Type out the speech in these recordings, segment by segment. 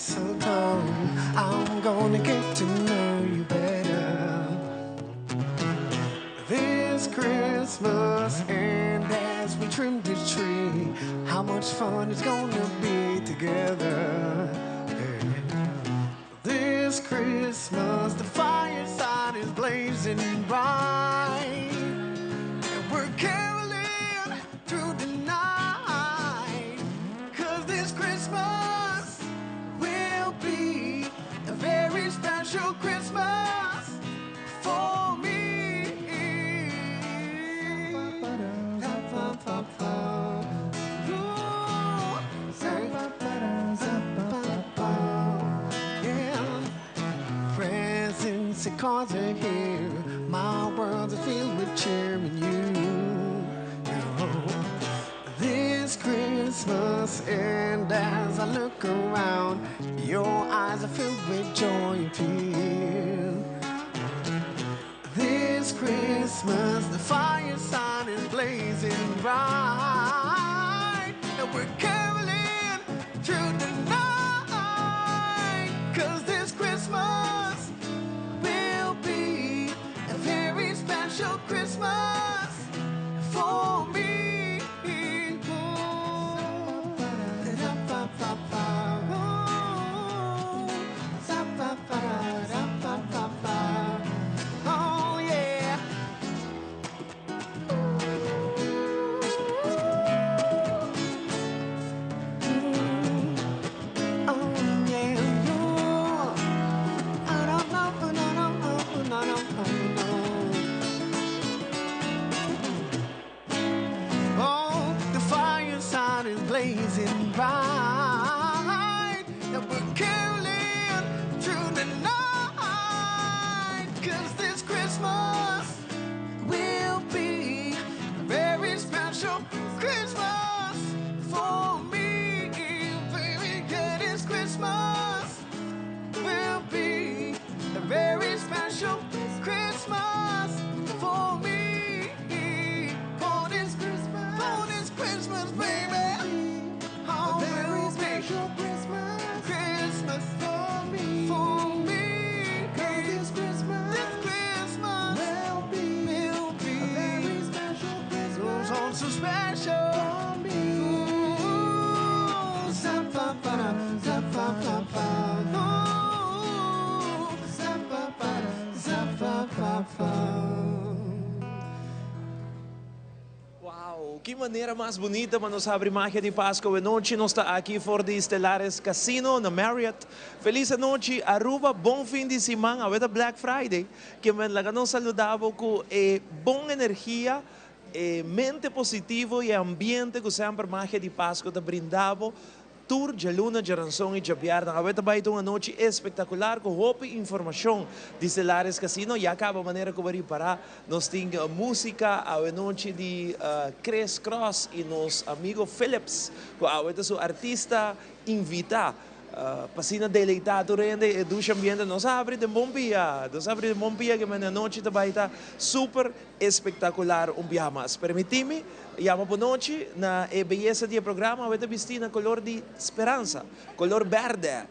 mistletoe. I'm gonna get to know you better this Christmas. And as we trim the tree, how much fun it's gonna be together. This Christmas, the fireside is blazing bright. And we're caroling through the night. 'Cause this Christmas will be a very special Christmas for me. Ooh, yeah. Presents and cards are here. My world is filled with cheer and you. This Christmas, and as I look around, your eyes are filled with joy and fear. This Christmas, the fireside is blazing bright, and we're caroling through the night. 'Cause this Christmas will be a very special Christmas for me. Ooh, da-da-ba-ba-ba. Ooh, za-ba-ba-da-ba-ba-ba. Oh yeah. Oh yeah. Ooh. I don't know, no, no, no, no, no, no. Oh, the fireside is blazing bright, and we're caroling through the night. 'Cause this Christmas will be a very special Christmas for me. Baby, yeah, this Christmas will be a very special Christmas for me. For this Christmas, baby. Oh, A very will be special Christmas Christmas for me. for me. 'Cause this Christmas This Christmas will be will be a very special Christmas so, so special. for me. Ooh, za-ba-ba-da, za-ba-ba-ba. Ooh, za-ba-ba-da, za-ba-ba-ba. Wow, ki manera mas bunita pa nos habri Magia di Pasco. Anochi nos ta aki for di Stellaris Casino na Marriott. Feliz nochi, Aruba, bon fin di siman, awe ta Black Friday. Ke men laga nos saluda bo cu bon energia, mente positivo y ambiente cu semper Magia di Pasco ta brinda bo. Tur djaluna, djaranson y djabièrnè. Awe ta bay un anochi espectacular cu hopi informacion di Stellaris Casino. Ya caba manera cu para nos tin musica anochi di Chris Cross y nos amigo Phillips, cu awe ta su artista invita. Pa asina deleita tur hende e dushi ambiente. Nos habri den bon pia. Nos habri den bon pia, ke men anochi ta bay ta super espectacular un biaha mas. Permiti mi yama bon nochi na e beyesa di programa. Awe ta bisti na color di speransa, color berde.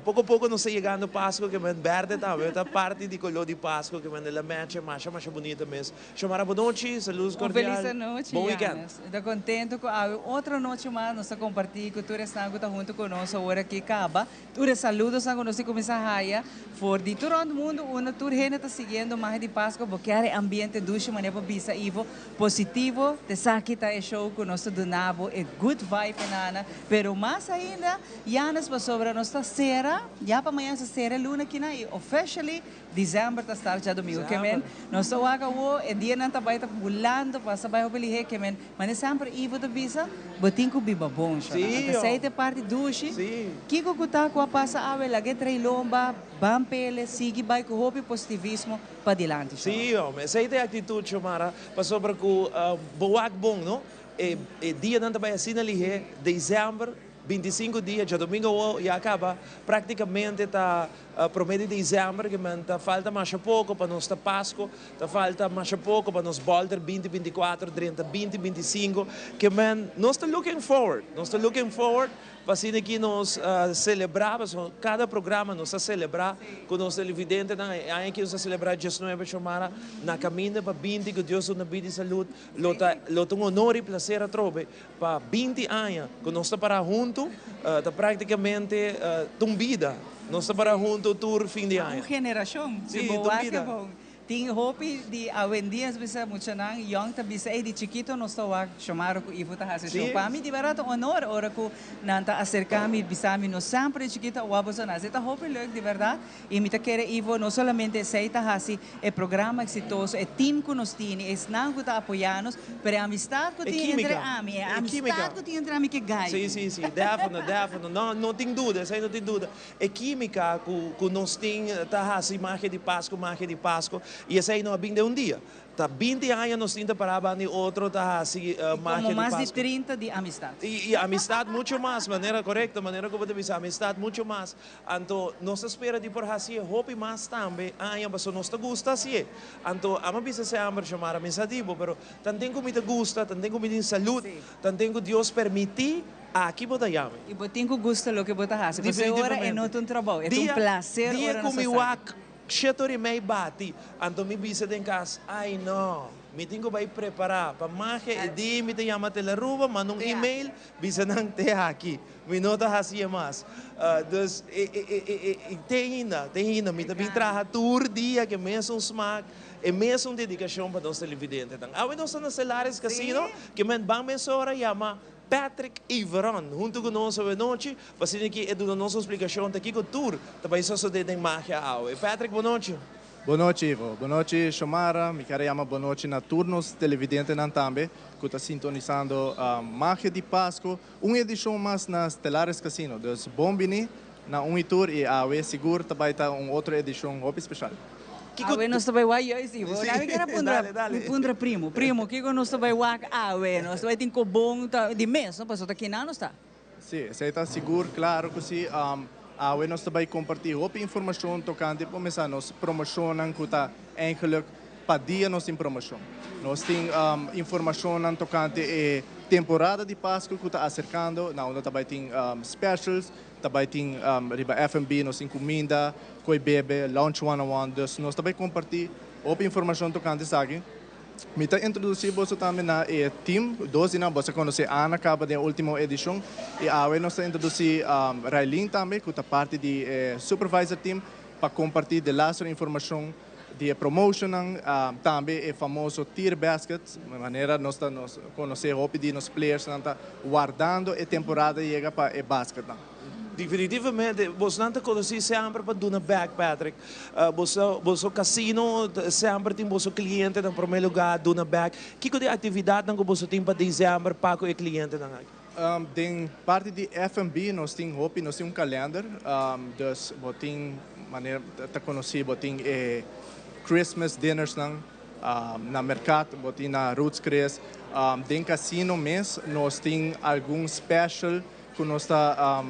Poco poco nos ta yegando Pasco, ke men berde tambe ta parti di color di Pasco, ke men el a match masha masha bunita mes. Xiomara, bon nochi, saludos Un cordial. feliz nochi, Bon weekend. Janes. Ta contento cu otro anochi mas nos ta comparti cu tur esnan hunto cu nos awor aki caba. Tur saludos cu nos cuminsa haya for di tur mundo, unda tur hende ta siguiendo Magia di Pasco, bo kier ambiente dushi, manera bo bisa, Ivo, positivo, t'esaki ta e show cu nos ta duna bo e good vibe nana, pero mas ainda, Janes, pasobra nos ta cera, ya pa mañan ta cera luna aki na y officially December ta start diadomingo. Ke men, nos ta wak awo, e dianan ta bay ta bulando, pasa bay hopi lihe, ke men, mas semper Ivo ta bisa, bo tin cu biba bon, shona. Si, Ante ta parti dushi. Si. Kiko cu ta cu a pasa awe, lag'e trai lomba, ban pele, sigui bay cu hopi positivismo pa dilanti, shona. Si, homber. Esey ta e actitud, Xiomara, pasobra cu bo wak bon, no? E dianan ta bay asina lihe, December. 25 dia, djadomingo ya caba, practicamente ta prome di december, cu men ta falta mas poco pa nos ta Pasco, ta falta mas poco pa nos bolter 2024, 30, 2025, cu men nos ta looking forward, nos ta looking forward, pa asina cu nos celebra, cada programa nos ta celebra cu nos televidente, aki nos ta celebra 19 Xiomara, na caminda pa 20, cu Dios duna bida y salud, lo ta un honor y placer atrobe pa 20 aña cu nos ta para hunto, ta practicamente un bida. Nos ta para hunto tur fin di aña. Un generacion. Si, Bo un bida. Bon. Tin hopi di awendia bisa muchanan young ta bisa e di chikito nos ta wak Xiomara ku Ivo ta hasi show. Pa mi di berdad honor ora ku nan ta acerca mi bisa mi nos semper di chikito wak boso na. Ta hopi leuk di berdad. Y mi ta kere, Ivo, no solamente esey ta hasi e programa exitoso, e team ku nos tin, esnan ku ta apoya nos, pero e amistad ku E tin entre química. ami, e E amistad química. ku tin entre ami ku gai. Si, definitely, definitely. No, no tin duda, esey no tin duda. E química cu nos tin ta hasi magia di Pasco, magia di Pasco, y esey no a bin di un dia. Ta 20 aña nos tin ta para banda di otro ta hasi magia Como di mas di Pasco. 30 di amistad. Y amistad mucho mas, manera corecto, manera con bo ta bisa, amistad mucho mas. Anto, nos ta spera di por hasi hopi mas tambe, aña, paso nos ta gusta hasi. Anto, ami a bisa semper Xiomara, mi sa di bo, pero tanten cu mi ta gusta, tanten cu mi tin salud, tanten cu Dios permiti, aki bo ta haya mi. Y bo tin cu gusta loke bo ta hasi. Pasobra ora e no ta un trabou, e un placer Dia ora cu nos mi sa. Wak, 7:30 bati, anto mi bisa den cas, "Ai no, mi tin cu bay prepara pa magia", e dia mi ta yama Telearuba, manda un e-mail, bisa nan te aki, mi no ta hasi mas. Dus, e, tin ainda, tin ainda, mi ta bin traha tur dia, cu mesun smaak, e mesun dedicacion pa nos televidente. Awe nos ta na Stellaris Casino, cu men ban mesora yama Patrick Iveron, hunto cu nos anochi, pa asina cu e duna nos explicacion aki cu tur, tambe so den magia awe. Patrick, bon nochi. Bon nochi, Ivo. Bon nochi, Xiomara. Mi kier yama bon nochi na tur nos televidentenan tambe, cu ta sintonisando Magia di Pasco, un edicion mas na Stellaris Casino. Dus bon bini na un tur y awe sigur tambe ta un otro edicion hopi special. Kiko Awe nos ta bay wak juist, Ivo. Si. Na mi kier puntra, Dale, dale. mi puntra primo. Primo, kiko nos ta bay wak awe? Nos ta bay tin cobon ta di mes, no? Paso ta kina nos ta. Si, esey ta sigur, claro cu si. Awe nos tambe comparti hopi informacion tocante cuminsa nos promocion cu ta eigenlijk pa dia nos tin promocion. Nos tin informacion tocante e temporada di Pasco cu ta acercando, na unda tambe tin specials, tambe tin riba F&B, nos tin cuminda, coy bebe, Lounge 101, dus nos tambe comparti hopi informacion tocante esaki. Mi ta introduci bo tambe na e team, dos di nan, bo conoce Ana caba den ultimo edicion, y awe nos ta introduci Raylene tambe, cu ta parti di supervisor team, pa comparti di laatste informacion di promotion, tambe e famoso tier basket, manera nos ta nos conoce hopi di nos players nan ta wardando e temporada yega pa e basket nan. Definitivamente, bo no ta conoci semper pa duna back, Patrick. Bo casino semper tin bo cliente na prome lugar, duna back. Kiko di actividad nan cu bo tin pa december pa cu e cliente nan aki? Den parti di F&B nos tin hopi, nos tin un calendar, dus bo tin manera ta conoci, bo tin Christmas dinners nan, na mercado, bo tin na Roots Chris, den casino mes nos tin algun special cu nos ta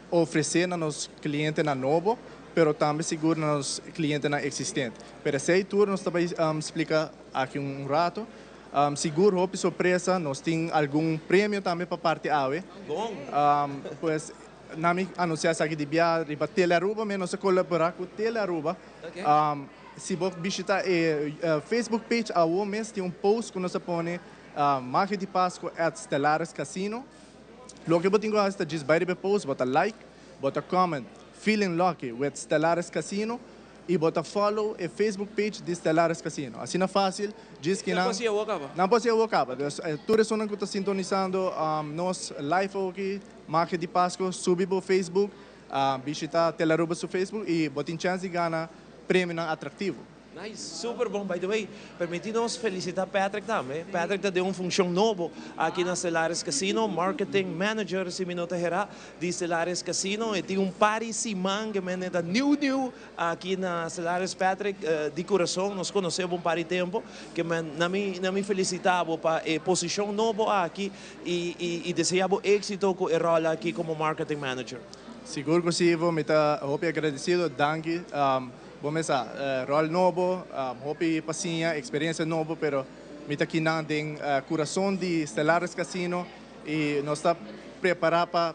ofrece na nos clientenan nobo, pero tambe sigur na nos clientenan existente. Pero esey tur nos tambe splica aki un rato. Sigur hopi sorpresa, nos tin algun premio tambe pa parti awe. Bon. Pues, na mi anuncia aki di bia riba Telearuba, mi nos colabora cu Telearuba. Si bo bishita e Facebook page awo mes tin un post cu nos a pone Magia di Pasco at Stellaris Casino. Loke bo tin cu haci ta just bay riba post, bo ta like, bo ta comment, "Feeling lucky with Stellaris Casino" y bo ta follow e Facebook page di Stellaris Casino. Asina facil, diz que Não não. pode ir caba. Não pode ser caba. Dus, tur esnan cu ta sintonisando nos live aki, Magia di Pasco, subi pa Facebook, bishita Telearuba su Facebook y bo tin chance di gana premio atractivo. Nice, super bon. By the way, permiti nos felicita Patrick tambe. Patrick ta den un funcion nobo aki na Stellaris Casino, Marketing Manager, si mi no ta hera, di Stellaris Casino. E tin un par di siman ke men e ta new new aki na Stellaris. Patrick, di curason, nos conoce bo un par di tempo, ke men na mi na mi felicita bo pa e posicion nobo aki y y desea bo exito cu e rol aki como Marketing Manager. Sigur cu si, Ivo, mi ta hopi agradecido. Danki. Bo mes sa, ròl nobo, hopi pa siña, eksperensia nobo, pero mi ta kinan den kurason di Stellaris Casino i nos ta prepará pa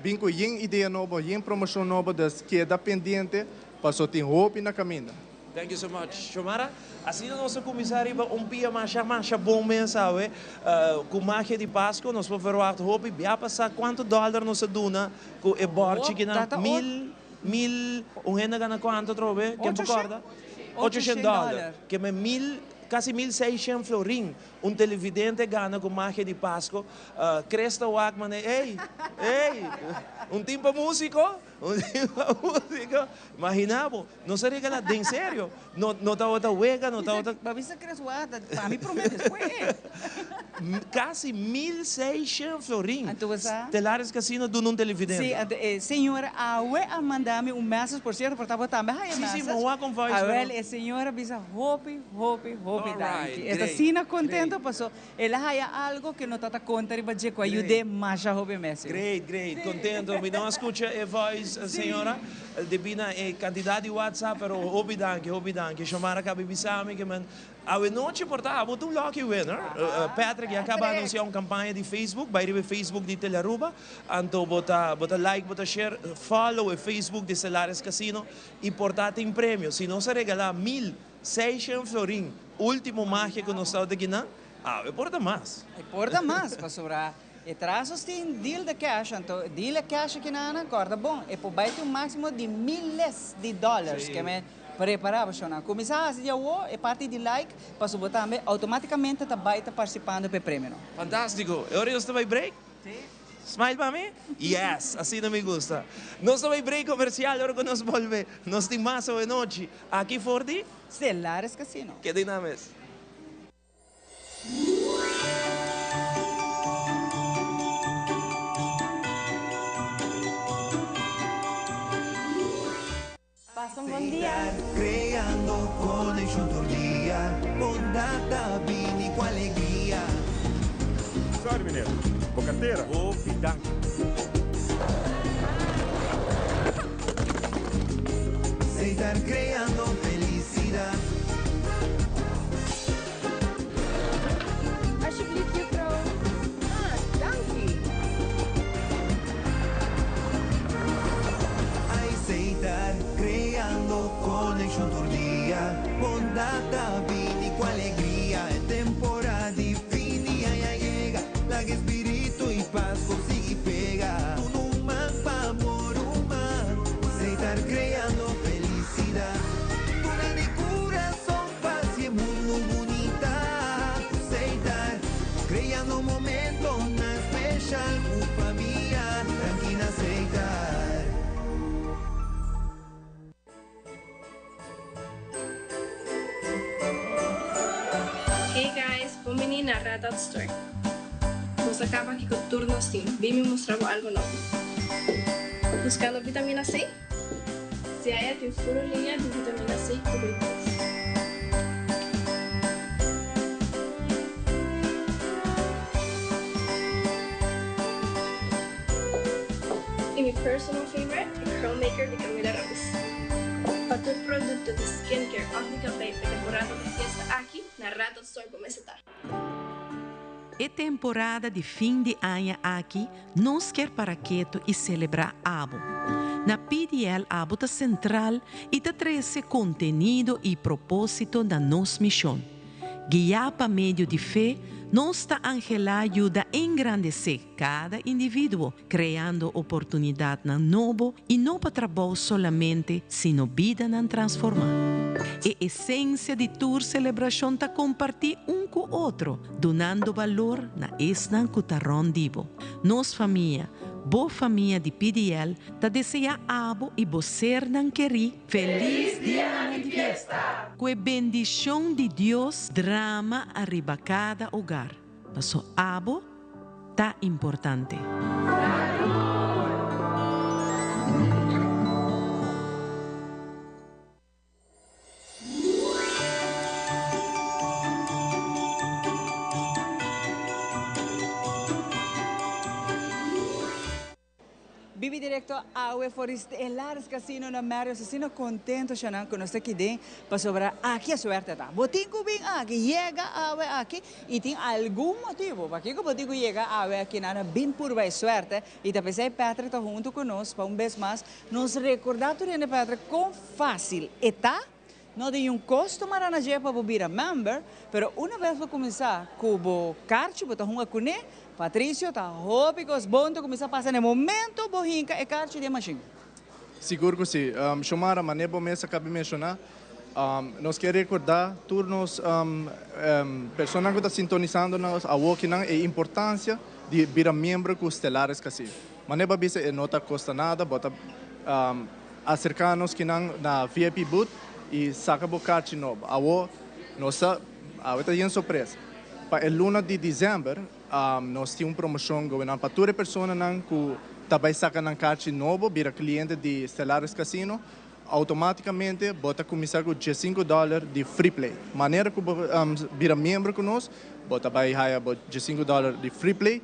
bin ku yen idea nobo, yen promoshon nobo, dus keda pendiente paso tin hopi na kaminda. Thank you so much, Xiomara. Asina nos a kuminsá riba un pia masha masha bon mes awe. Ku magia di Pasko nos por verwagt hopi. Bia pa sa kuantu dòler nos a duna ku e bòrchi kinan? Mil. Mil, un hende a gana kuantu atrobe? Ken por kòrda? Ochoshen dòler. Ke men mil, kasi 1600 florin un televidente gana ku magia di Pasko. Chris ta wak mane, ey, ey, un tin pa músiko? Un tin pa músiko? Imagina bo, nos a regalá, den serio, no, no tabata wega, no tabata. Bo a bisa Chris wak, pa mi promé despues. Kasi 1600 florin. Anto bo sa? Telares Casino duna un televidente. Si, anto e señora awe a manda mi un message, por cierto, por ta bo tambe haya Si, message. si, mi wak un voice Awel, pero. e señora a bisa hopi, hopi, hopi danki. Alright, E ta great, asina contento great. paso el a haya algo cu no ta ta conta riba dje cu a Great. yud'é masha hopi mes. Great, great. Contento. Mi no a scucha e voice, señora, debi na e cantidad di WhatsApp, pero hopi danki, hopi danki. Xiomara caba bisa mi cu men Awe nochi por ta abo ta un lucky winner. Patrick ya caba anuncia un campaña di Facebook, bay riba e Facebook di Telearuba, anto bo ta bo ta like, bo ta share, follow e Facebook di Stellaris Casino y por ta tin premio. Si nos a regala 1600 florin ultimo magia cu nos tawata gina, awe por ta mas. E por ta mas, pasobra e trasos tin deal de cash, anto deal e cash aki nan, corda bon, e por bay tin un maximo di miles di dollars, ke men Prepara bo shownan. Kuminsá hasi di awo e parti di like paso bo tambe automaticamente ta bai ta participando p'e premionan. Fantástiko! E ora nos ta bai break? Sí. Smile pa mi? Yes! Asina mi gusta. Nos ta bai break comercial, ora ku nos bolbe nos tin mas awe nochi aki for di. Stellares Casino. Keda einan mes. Pasa un bon dia. Creando conexion tur dia, bondad ta bini cu alegria. Sorry meneer, bo cartera. Hopi danki. Seitar creando felicidad. Alsjeblieft juffrouw. Ah, danki. Aceitar, creando conexion tur dia. Bondad ta bini cu alegria. E temporada di fin di aña a yega. Laga espiritu y Pasco sigui pega. Duna un man pa amor ruman. Aceitar, creando felicidad. Duna di curason pa haci e mundo bunita. Aceitar, creando momentonan special cu famia. Danki na Aceitar. Hey guys, bon bini na Red Dot Store. Nos a caba aki cu tur nos tin. Bin mi mustra bo algo nobo. Buscando vitamina C? Si aya tin furu liña di vitamina C cu B3. Y mi personal favorite, e Curl Maker di Camila Rose. Pa tur producto di skincare of di cabey pa e temporada di fiesta aki, na Red Dot Store bo mester ta. E temporada di fin di aña aki nos kier para ketu y celebra abo. Na PDL abo ta central y ta trece contenido y proposito na nos mision. Guiá pa medio di fe, nos ta anhelá yuda engrandesé kada individuo, kreando oportunidatnan nobo i no pa trabou solamente, sino bidanan transformá. E esensia di tur selebrashon ta kompartí un ku otro, dunando balor na esnan ku ta rònt di bo. Nos famia. Bo famia di PDL ta deseá abo i bo sernan kerí felis dianan di fiesta! Ku e bendishon di Dios drama ariba kada ogar, paso abo ta importante. Bibi directo awe for di Stellaris Casino na Marriott. Asina contento Shanan cu nos ta aki den pasobra aki e suerte ta. Bo tin cu bin aki, yega awe aki y tin algun motibo pakico bo tin cu yega awe aki nan a bin purba e suerte y ta pesey Patrick ta hunto cu nos pa un bes mas nos recorda tur hende Patrick con facil e ta. No tin un costo mara na dje pa bo bira member, pero una bes bo cuminsa cu bo carchi bo ta hunga cune, Patricio ta hopi cos bon ta cuminsa pasa na e momento bo hinca e carchi den machine. Sigur cu si. Xiomara, mane bo mes a cabi menciona, nos kier recorda tur nos personanan cu ta sintonisando nos awokinan e importancia di bira miembro cu Stellaris Casino. Mane bo a bisa e no ta costa nada, bo ta Aserká nos kinan na VIP booth i saka bo karchi nobo. Awo nos ta awe ta yen sorpresa. Pa e luna di desèmber nos tin un promoshon gobernan pa tur e personanan ku ta bai saka nan karchi nobo bira kliente di Stellaris Casino. Outomátikamente bo ta kuminsá ku diesinku dòler di free play. Manera ku bo bira miembro ku nos bo ta bai haya bo diesinku dòler di free play.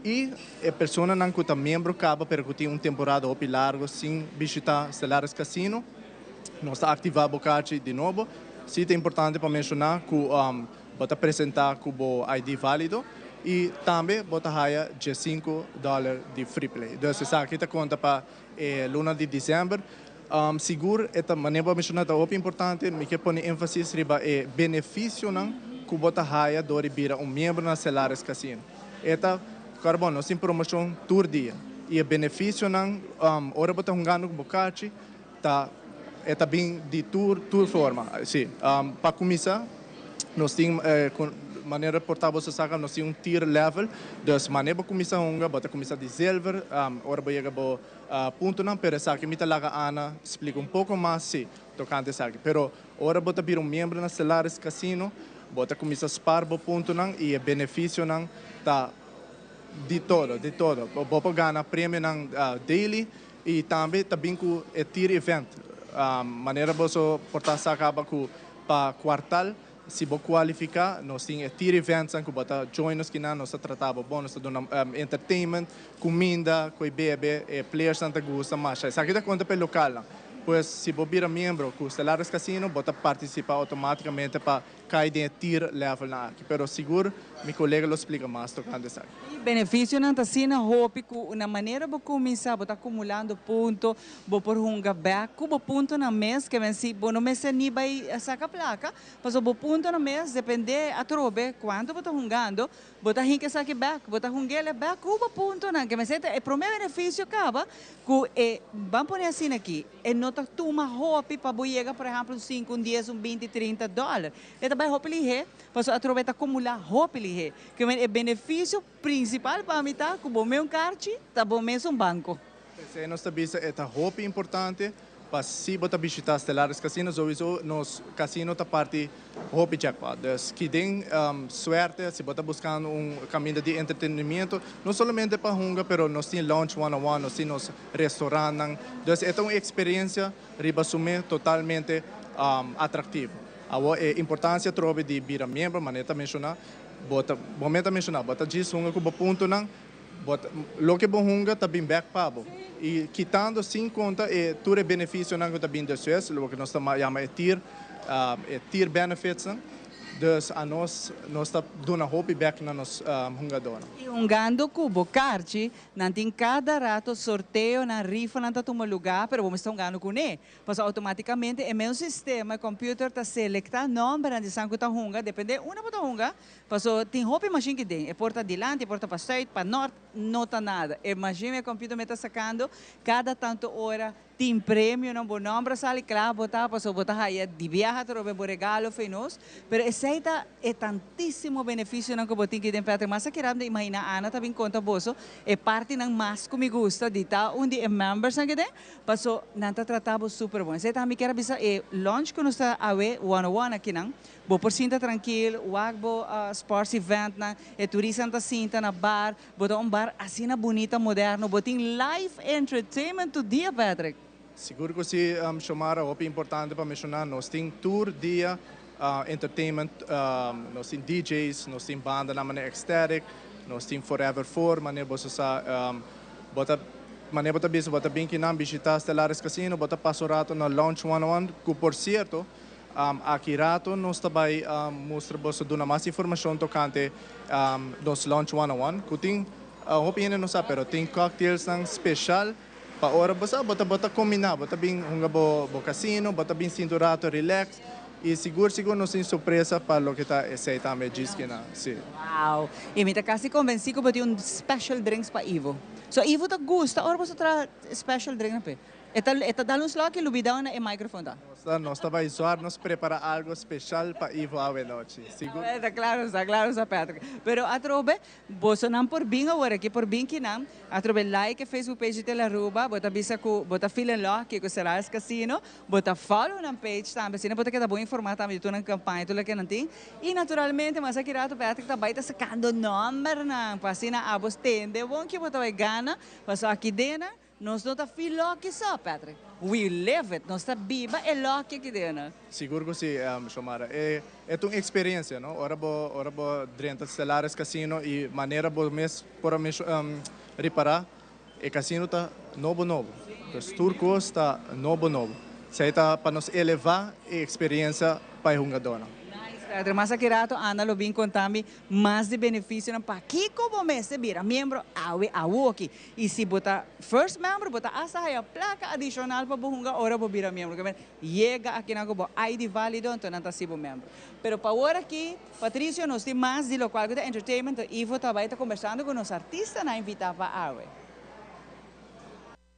I e personanan ku ta miembro kaba pero ku tin un temporada hopi largo sin bishitá Stellaris Casino, nos ta aktivá bo karchi di nobo. Sí ta importante pa menshoná ku bo ta presentá ku bo ID válido i tambe bo ta haya diesinku dòler di free play. Dus esaki ta konta pa e luna di desèmber. Sigur e ta manera bo a menshoná ta hopi importante, mi ke pone énfasis riba e benefisionan ku bo ta haya dor di bira un miembro na Stellaris Casino. E ta kòrda bon, nos tin promoshon tur dia i e benefisionan ora bo ta hungando ku bo kachi ta e ta bin di tur tur forma. Si, pa kuminsá nos tin ku manera por ta bo sa saka nos tin un tier level, dus manera bo kuminsá hunga bo ta kuminsá di zilver ora bo yega bo puntonan, pero esaki mi ta laga Ana splika un poko mas si tokante esaki. Pero ora bo ta bira un miembro na Stellaris Casino, bo ta kuminsá spar bo puntonan i e benefisionan ta di todo, di todo. Bo por gana premionan daily i tambe ta bin ku e tier event. Manera boso por ta sa kaba ku pa kuartal si bo kualifiká nos tin e tier eventsnan ku bo ta join nos kinan, nos ta trata bo bon, nos ta duna entertainment, kuminda, koe bebe, e playersnan ta gusta masha. Esaki ta konta pa e lokalnan. Pues si bo bira miembro ku Stellaris Casino bo ta partisipa outomátikamente pa kai den e tier levelnan aki. Pero sigur mi kolega lo splika mas tokante esaki. E benefisionan ta asina hopi ku na manera bo kuminsá bo ta akumulando punto, bo por hunga bèk ku bo puntonan mes, ke men si bo no mester ni bai saka plaka, pasobra bo puntonan mes dependé atrobe kuantu bo ta hungando, Bo ta hinka esaki bek, bo ta hung'el e bek ku bo puntonan ke mester ta e promé benefisio kaba ku e, ban pone asina aki, e no ta tuma hopi pa bo yega por ehèmpel un sinku, un dies, un binti, trinta dòler. E ta bai hopi lihé, pasobra atrobe e ta kumulá hopi lihé. Ke men e benefisio prinsipal pa mi ta ku bo mes un karchi ta bo mes un banko. P'esei nos ta bisa e ta hopi importante pa si bo ta bishita Stellaris Casino souiso nos casino ta parti hopi jackpot. Dus ki den suerte si bo ta buscando un caminda di entretenimiento no solamente pa hunga pero nos tin lounge one on one, nos tin nos restaurantnan. Dus e ta un experiencia riba su mes totalmente atractivo. Awor e importancia atrobe di bira miembro manera ta menciona bo ta bo mes ta menciona bo ta djis hunga cu bo puntonan. Bo ta, loke bo hunga ta bin bek pa bo. I kitando sin konta e tur e benefisionan ku ta bin despues, loke nos ta yama e tier, e tier benefitsnan. Dus anos, nos ta duna hopi bek na nos hungadónan. I hungando ku bo karchi, nan tin kada rato sorteonan, rifanan ta tuma lugá, pero bo mester hungando kuné. Pasobra outomátikamente e mesun sistema, e computer ta selektá nòmbernan di esnan ku ta hunga, dependé unda bo ta hunga. Paso tin hopi machine aki den. E por ta dilanti, e por ta pa zuid, pa nort, no ta nada. E machine, e computer mes ta sacando cada tanto ora. Tin premio nan, bo nomber sali cla, bo ta paso bo ta haya di biaha trobe bo regalo fe nos. Pero esey ta e tantisimo beneficio nan cu bo tin aki den, Patrick. Mas aki rato imagina Ana ta bin conta boso e parti nan mas cu mi gusta di ta un di e members nan aki den, paso nan ta trata bo super bon. Esey ta mi kier a bisa e lounge cu nos ta awe 101 aki nan. Bo por sinta trankil, wak bo sports event nan, e turistanan ta sinta na bar. Bo ta un bar asina bunita, moderno, bo tin live entertainment tur dia, Patrick. Sigur cu si, Xiomara, hopi importante pa menciona, nos tin tur dia entertainment, nos tin DJs, nos tin banda na manera Ecstatic, nos tin Forever 4, manera bo sa, bo ta, manera bo ta bisa, bo ta bin kinan bishita Stellaris Casino, bo ta pasa un rato na Lounge 101, cu por cierto, Aki rato nos ta bay mustra boso, duna mas informacion tocante nos Lounge 101 cu tin hopi hende no sa, pero tin cocktailsnan special pa ora bo sa bo ta combina, bo ta bin hunga bo casino, bo ta bin sinti un rato relax y sigur sigur nos tin sorpresa pa loke ta esey tambe djiskina, si. Wow! Y mi ta casi convenci cu bo tin un special drinks pa Ivo. So Ivo ta gusta ora bo traha special drink na pe. E ta dal un slok y lubida na e microphone ta. Nos ta bay zoar nos prepara algo special pa Ivo awe nochi. Sigur. Ta claro, sa, Patrick. Pero atrobe, boso nan por bin awor aki, por bin kinan, atrobe like e Facebook page di Telearuba, bo ta bisa cu bo ta feel in love cu Stellaris Casino, bo ta follow nan page tambe, asina bo ta keda bon informa tambe di tur nan campaña, tur loke nan tin. Y naturalmente, mas aki rato Patrick ta bay ta sacando number nan, pa asina abos tende bon cu bo ta bay gana, paso aki dena, nos no ta feel lucky so, Patrick. We live it. Nos ta biba e lucky aki dena. Sigur cu si, Xiomara. E un experiencia, no? Ora bo drenta Stellaris Casino y manera bo mes por ripara, e casino ta nobo nobo. Anto, tur cos ta nobo nobo. Esey ta pa nos eleva e experiencia pa e hungador. Nice, Patrick. Mas aki rato, Ana lo bin conta mi mas di beneficio nan pa kico bo mester bira miembro awe awoki. Y si bo ta first member, bo ta hasta haya placa adicional pa bo hunga ora bo bira miembro. Ke yega aki nan cu bo ID valido, anto nan ta haci bo miembro. Pero pa awor aki, Patricio, nos tin mas di locual cu ta entertainment, Ivo tambe ta conversando cu nos artista nan invita pa awe.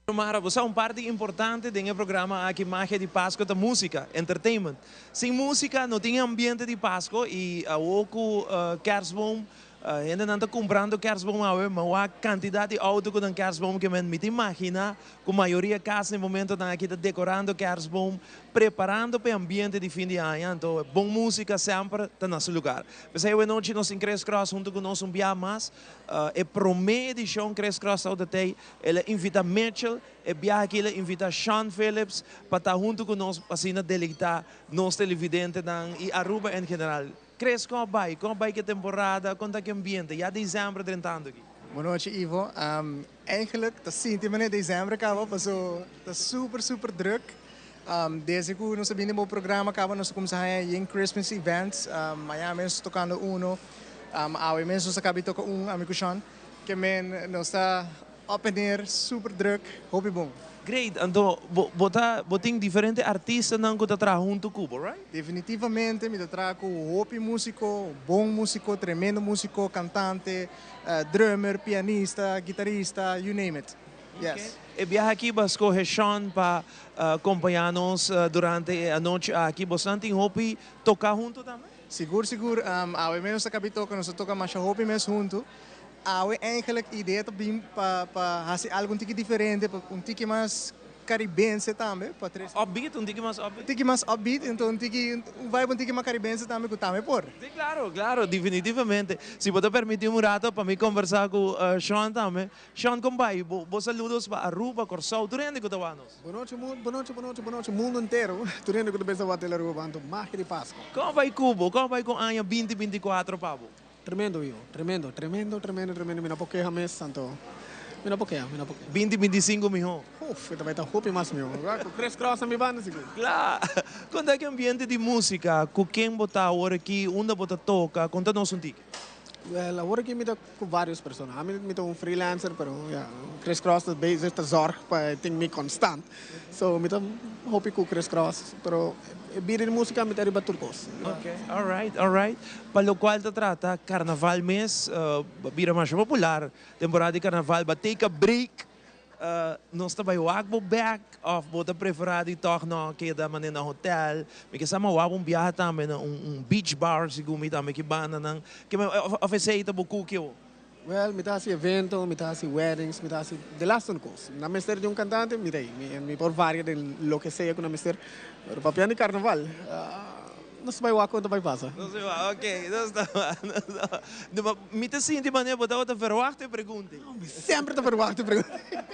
Mara, bo un parti importante di e programa aki Magia di Pasco ta musica, entertainment. Sin musica no tin ambiente di Pasco y awo cu kerstboom, hende nan ta cumprando kerstboom awe, ma e cantidad di auto cu nan kerstboom cu mi ta imagina cu mayoria cas na momento nan aki ta decorando kerstboom, preparando pa e ambiente di fin di aña. Anto, bon musica semper ta na su lugar. Pesey awe nochi nos tin Chris Cross hunto cu nos un biaha mas. E prome edicion Chris Cross ta, el a invita Mitchell, e biaha aki el a invita Sean Phillips pa ta hunto cu nos asina deleita nos televidente nan y Aruba en general. Chris, con ta bay? Con ta bay cu e temporada? Con ta e ambiente? Ya december drentando aki. Bon nochi, Ivo. Eigenlijk, ta sinti manera december caba, paso ta super, super druk. Desde cu nos a bin den programa caba, nos a cuminsa den Christmas events. Mañan mes tocando uno. Awe mes nos a caba toca un ami cu Sean. Ke men nos ta up and air, super druk, hopi bon. Great. Anto, bo tin diferente artista nan cu ta traha hunto cu bo, right? Definitivamente, mi ta traha cu hopi musico, bon musico, tremendo musico, cantante, drummer, pianista, guitarista, you name it. Yes. E biaha aki bo a scoge Sean pa acompaña nos durante e anochi aki. Bo tin hopi toca hunto tambe? Sigur, sigur. Awe mes nos a caba toca, nos a toca masha hopi mes hunto. Awe eigenlijk idea ta bin pa haci algo un tiki diferente, pa un tiki mas caribense tambe, pa tres. Upbeat, un tiki mas upbeat. Un tiki mas upbeat, anto un tiki un vibe un tiki mas caribense tambe cu tambe por. Si, claro, definitivamente. Si bo permiti un rato pa mi conversa cu Sean tambe. Sean, con ta bay? Bo saludos pa Aruba, Corsou, tur hende cu ta wak nos. Bon nochi, bon nochi, bon nochi, bon nochi, mundo entero. Tur hende cu ta bezig wak Telearuba, anto Magia di Pasco. Con ta bay cu bo? Con ta bay cu aña 2024, pa bo? Tremendo, Ivo. Tremendo, tremendo, tremendo, tremendo. Mi no por keha mes, anto. Mi no por keha, mi no por keha. 2025 miho. Uf, tambe ta hopi mas miho. Chris Cross na mi banda, sigur. Claro. Con ta e ambiente di musica? Cu ken bo ta awor aki? Unda bo ta toca? Conta nos un tiki. Wel, awor aki mi ta cu varios persona. Ami mi ta un freelancer, pero ya, Chris Cross ta bezig ta zorg pa e tin mi constant. So mi ta hopi cu Chris Cross, pero e bida di musica mi ta riba tur cos. Ok, alright, alright. Pa locual ta trata carnaval mes bira masha popular. Temporada di carnaval ba take a break. Nos ta bai wak bo bek of bo ta prefera di tog no keda mane na hotel? Mi ke sa ma wak un biaha tambe na un beach bar segun mi tambe ki bandanan. Of esey ta bo kuki awo? Well, mi ta hasi evento, mi ta hasi weddings, mi ta hasi de laatste un kos. Nan mester di un kantante, mi ta ei. Mi por varia den loke sea ku nan mester. Pero papiando di karnaval, nos ta bai wak kon ta bai pasa. Nos ta bai wak, ok. Nos ta wak, nos ta wak. No, ma mi ta sinti manera bo tabata verwagt e pregunta ei. No, mi semper ta verwagt e pregunta ei.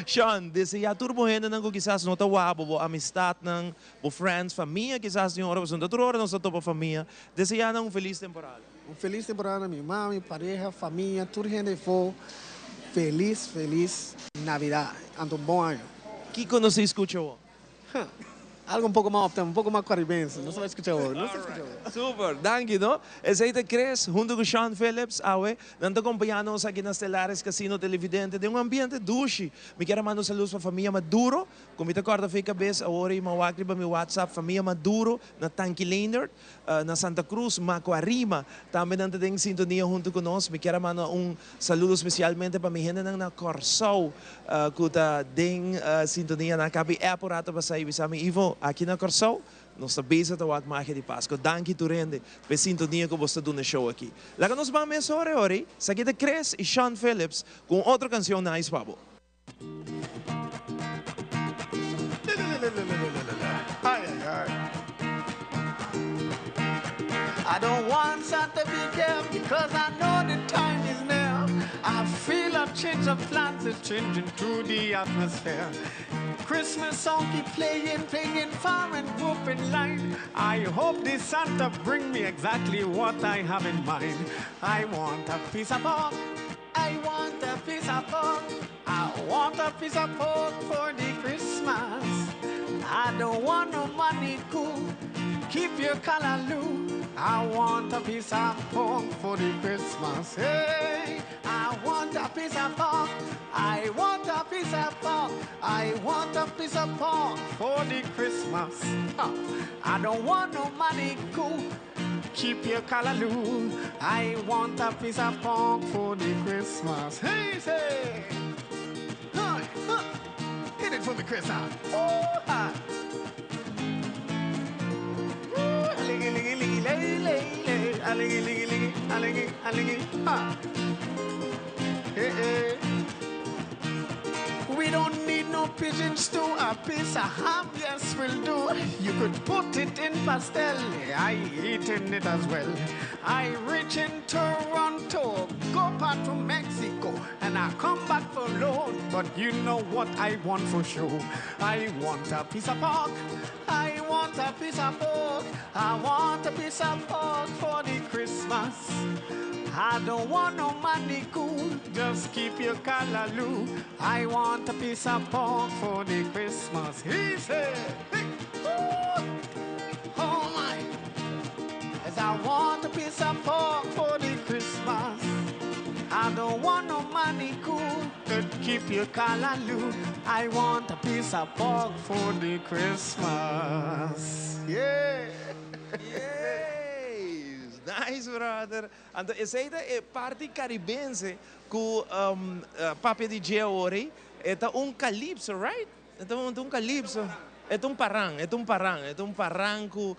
Sean, desea tur bo hendenan ku kisas no ta wak bo, bo amistatnan, bo friends, famia kisas tin ora, pasobra no ta tur ora nos ta topa famia. Desea nan un felis temporada. Un felis temporada na mi mami, pareha, famia, tur hende efo. Felis felis Navidad anto un bon aña. Kiko nos ta skucha awor? Huh. Algo un poko mas optem, un poko mas caribense. Nos ta bai skucha awor. Nos ta skucha awor. Super, danki no. Esei ta Chris hunto ku Sean Phillips awe. Nan ta kompañá nos aki na Stellaris Casino Televidente den un ambiente dushi. Mi kier a manda un saludos pa famia Maduro ku mi ta kòrda for e kabes awor i mi a wak riba mi WhatsApp famia Maduro na Tanki Leendert. Na Santa Cruz, Macuarima, tambe nan ta den sintonia hunto cu nos. Mi kier a manda un saludo specialmente pa mi hendenan na Corsou cu ta den sintonia. Nan a caba e app un rato pasa y bisa mi, Ivo, aki na Corsou nos ta bezig ta wak Magia di Pasco. Danki tur hende pa e sintonia cu bos ta duna e show aki. Laga nos ban mesora e ora ey. Esaki ta Chris y Sean Phillips cu un otro cancion nice pa bo. I don't want Santa be there because I know the time is near. I feel a change of plans is changing to the atmosphere. Christmas song keep playing, playing far and open line. I hope this Santa bring me exactly what I have in mind. I want a piece of pork. I want a piece of pork. I want a piece of pork for the Christmas. I don't want no money cool. Keep your callaloo. I want a piece of pork for the Christmas. Hey, I want a piece of pork. I want a piece of pork. I want a piece of pork for the Christmas. I don't want no money cool. Keep your callaloo. I want a piece of pork for the Christmas. Hey, say. Hi, huh. Hit it for me, Chris. Huh? Oh, hi. Aligi, ligi, ligi, lay, lay, lay. Aligi, ligi, ligi, aligi, aligi, ha. Hey, hey. We don't need no pigeon stew, a piece of ham, yes, will do. You could put it in pastel, I eating it as well. I reach in Toronto, go part to Mexico, and I come back for load. But you know what I want for sure. I want a piece of pork. I want a piece of pork. I want a piece of pork for the Christmas. I don't want no money cool, just keep your callaloo. I want a piece of pork for the Christmas. He said, hey, oh, oh my. As I want a piece of pork for the Christmas. I don't want no money cool, but keep your callaloo. I want a piece of pork for the Christmas. Yeah. Yes! Nice, brother. Anto esei ta e parti Caribense cu papia di dje awor ei. E ta un calypso, right? E ta un calypso. E ta un paran, e ta un paran, e ta un paran cu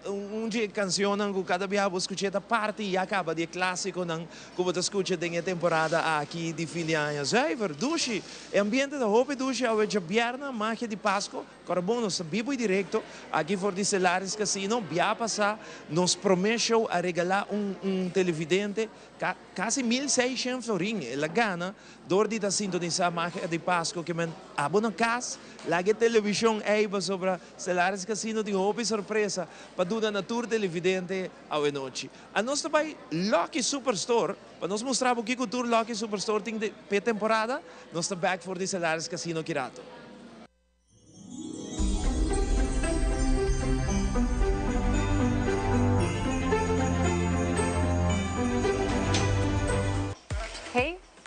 un dje cancionnan cu cada biaha bo scucha e ta parti ya caba di e clasiconan cu bo ta scucha den e temporada aki di fin di aña. Zuiver, dushi. E ambiente ta hopi dushi awe djabièrnè, magia di Pasco. Kòrda bon, nos ta bibu i direkto aki for di Stellaris Casino. Bia pasá nos promé show a regalá un un televidente ka kasi 1600 florin. El a gana dor di ta sintonisá Magia di Pasco ke men abo na kas laga e televishon ei pasobra Stellaris Casino tin hopi sorpresa pa duna na tur televidente awenochi. Anos ta bai Lucky Superstore pa nos mustra bo kiko tur Lucky Superstore tin p'e temporada. Nos ta bèk for di Stellaris Casino ki rato.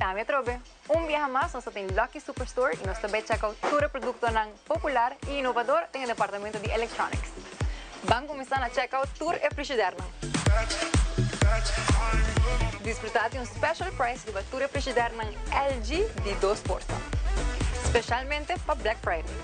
Ami atrobe. Un biaha mas nos ta den Lucky Superstore y nos ta bay check out tur e productonan popular y innovador den e departamento di electronics. Ban cuminsa na check out tur e frigidernan. Disfruta di un special price riba tur e frigidernan LG di dos porta. Specialmente pa Black Friday.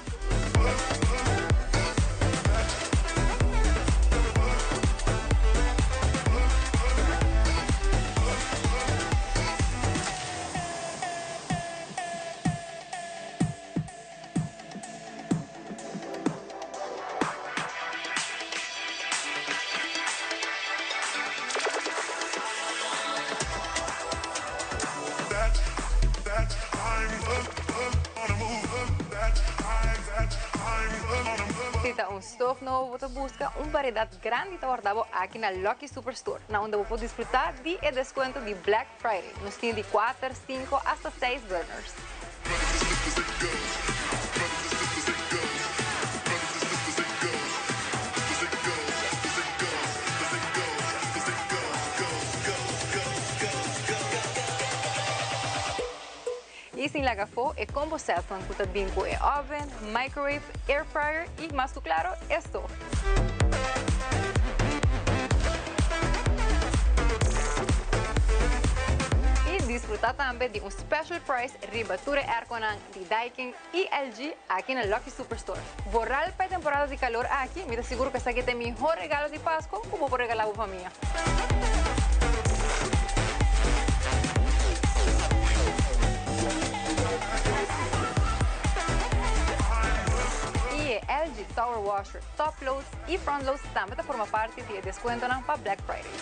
Si ta un stof nobo bo ta buska, un variedat grandi ta warda bo aki na Lucky Superstore, na unda bo por disfruta di e deskuento di Black Friday. Nos tin di kuater, sinku hasta seis burners. I sin laga afó e combo setnan ku ta bin ku e oven, microwave, air fryer i mas ku klaro e stof. I disfruta tambe di un special price riba tur e airconan di Daikin i LG aki na Lucky Superstore. Vooral pa e temporada di calor aki, mi ta sigur cu esaki ta e mihor regalo di Pasco cu bo por regala bo famia. I e LG Tower Washer Top Loads i Front Loads tambe ta forma parti di e descuentonan pa Black Friday.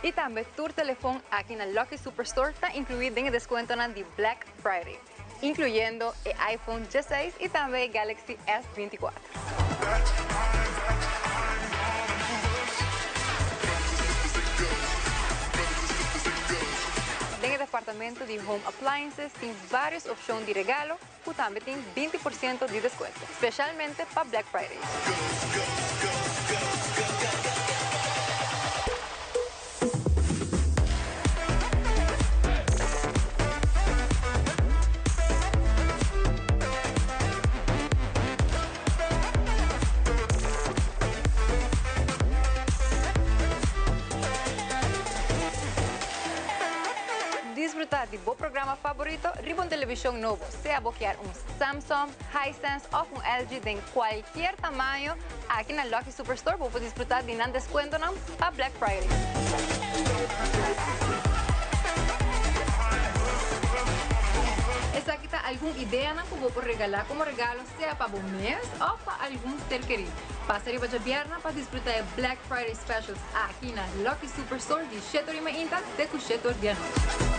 I tambe tur telefon aki na Lucky Superstore ta inkluí den e deskuentonan di Black Friday, inkluyendo e iPhone dieseis i tambe e Galaxy S 24. Den e departamento di Home Appliances tin vários opshon di regalo ku tambe tin 20% di deskuento, spesialmente pa Black Friday. Disfruta di bo programa favorito riba un television nobo, sea bo kier un Samsung, Hisense of un LG den cualkier tamaño, aki na Lucky Superstore bo por disfruta di nan descuentonan pa Black Friday. Esaki ta algun ideanan ku bo por regalá komo regalo sea pa bo mes òf pa algun ser kerí. Pasa riba djabièrnè pa disfrutá e Black Friday Specials aki na Lucky Superstore di shete or i mainta te ku shete or di anochi.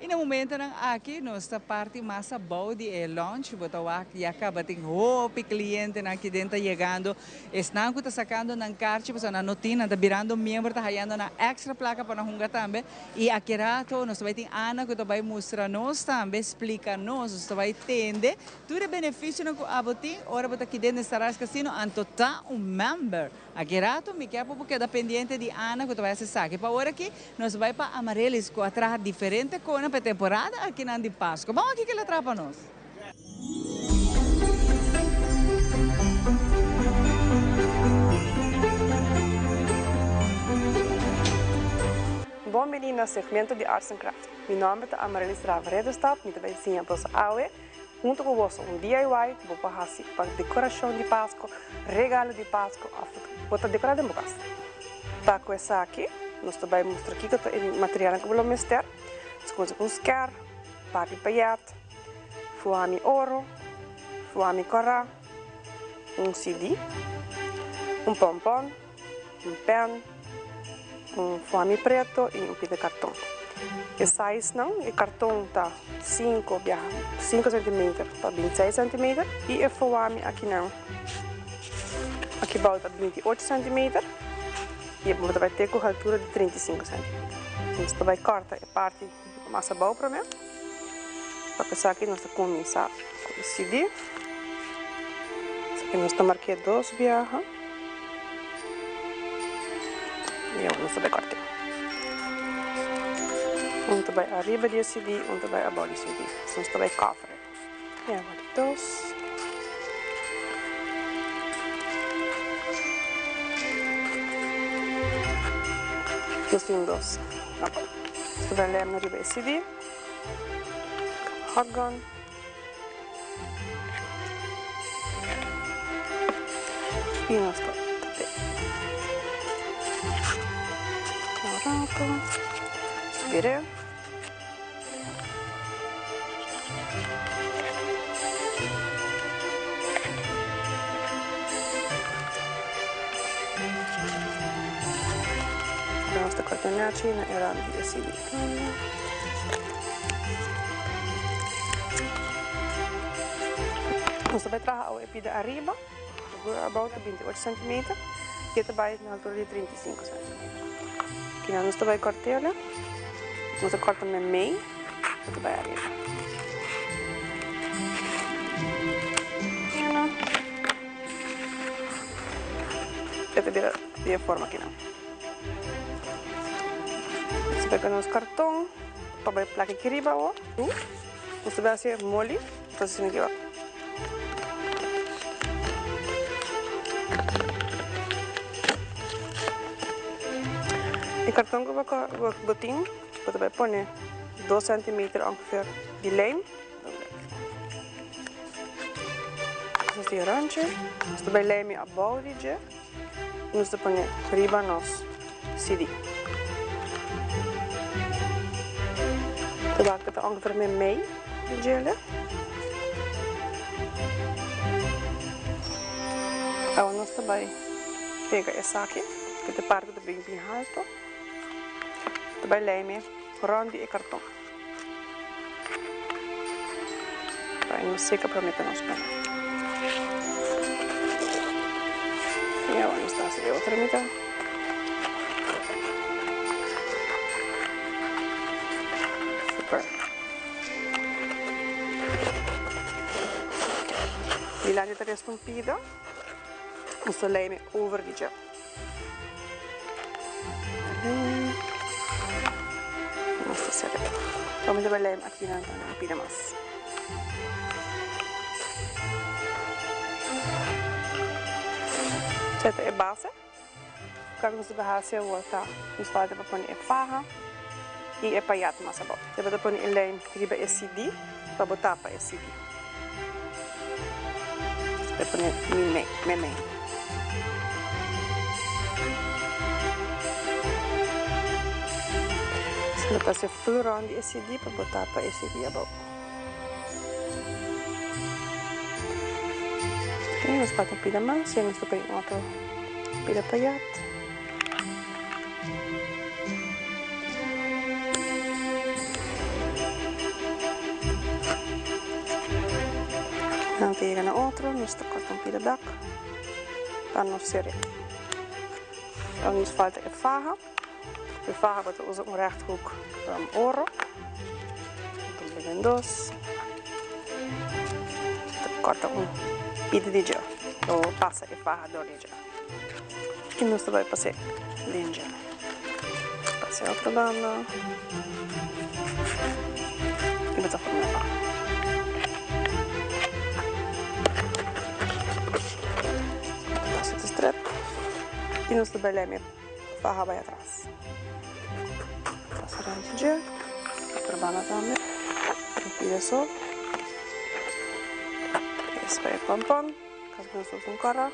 I na momentonan aki nos ta parti mas abou di e lounge. Bo ta wak ya caba tin hopi clientenan aki den ta yegando. Esnan cu ta sacando nan carchi pasobra nan no tin, nan ta birando miembro, ta hayando nan extra placa pa nan hunga tambe. I aki rato nos ta bay tin Ana cu ta bay mustra nos tambe, splica nos, nos ta bay tende tur e beneficionan cu abo tin ora bo ta aki den den Stararis Casino anto ta un member. Aki rato mi kier pa bo keda pendiente di Ana cu ta bay haci esaki. Pa ora aki nos bay pa Amarelys cu a traha diferente cona pa e temporada akinan di Pasco. Ban wak kico el a traha pa nos. Bon bini na segmento di Arts and Craft. Mi nomber ta Amarelys Rava Ridderstap, mi ta bay siña boso awe hunto cu boso un DIY cu bo por haci pa decoracion di Pasco, regalo di Pasco of bo ta decora den bo cas. Pa cu esaki nos ta bay mustra kico ta e materialnan cu bo lo mester. Nos cuminsa cu un sker, papi payet, fuami oro, fuami cora, un CD, un pompon, un pen, Un foami preto y un pida carton. E sizenan, e carton ta 5 biaha 5 centimeter pa 26 centimeter y e foami akinan aki bou ta 28 centimeter y e bo ta bay te cu haltura di 35 centimeter. Nos ta bay corta e parti mas abou prome. Pa esaki nos ta cuminsa cu e CD. Esaki nos ta marke dos biaha. Y awor nos ta bay corte. Un ta bay ariba di e CD, un ta bay abou di e CD. Nos ta bay cover. Y awor di dos. Nos tin dos abou. Nos ta bay lem riba e CD. Hot gun. Y nos ta tape. Un rato. Subiré. Nos ta corta nachi na e rand di e CD. Nos ta bai traha awe e pida ariba, abou ta 28 centimeter y e ta bai na altura di 35 centimeter. Kinan nos ta bai cort'el, nos ta corta memey y ta bai ariba. E ta bira di e forma kinan. Nos ta pega nos karton pa bai plaka aki riba awor. Nos ta bai hasi moli. Nos ta hasi asina aki wak. E karton ku bo tin, bo ta bai pone dos sentimeter ongeveer di lijm. Nos ta hasi rondje. Nos ta bai lijm e abou di dje. Nos ta pone riba nos CD. Ta wak ta ongeveer meimei di djele. Awa nos ta bai pega esaki, ku ta parti ta bin bin halto. Ta bai lijm'e rond di e karton. Pa e no seka prome ku nos pone. I awa nos ta hasi e otro mitad. Super. Dilanti ta resta un pida. Nos ta lei me over di dje. Nos ta sera. Vamos a lijm aki nan tambe un pida mas. Seta e base. Loke nos ta hasi awor ta nos falta pa pone e faha y e payat mas abou. Bo ta pone e lijm riba e CD pa bo tapa e CD. Bo pone mimei, memei. Bo ta hasi full round di e CD pa bo tapa e CD abou. Ok, nos falta un pida mas y nos ta pone un otro pida payat. Nan ta yega na otro, nos ta corta un pida bek pa no sere. Dan nos falta e faha. E faha bo ta usa un rechthoek oro. Dobla den dos. Ta corta un pida di dje. O pasa e faha door di dje. I nos ta bai pas'é den dje. Pas'é otro banda. I bo ta forma e pan. Pasa e strep. I nos ta bai lei faha bai atras. Pasa rond di dje. Otro banda tambe. Un pida so. Espa e pompon. Kas nos usa un kòrò.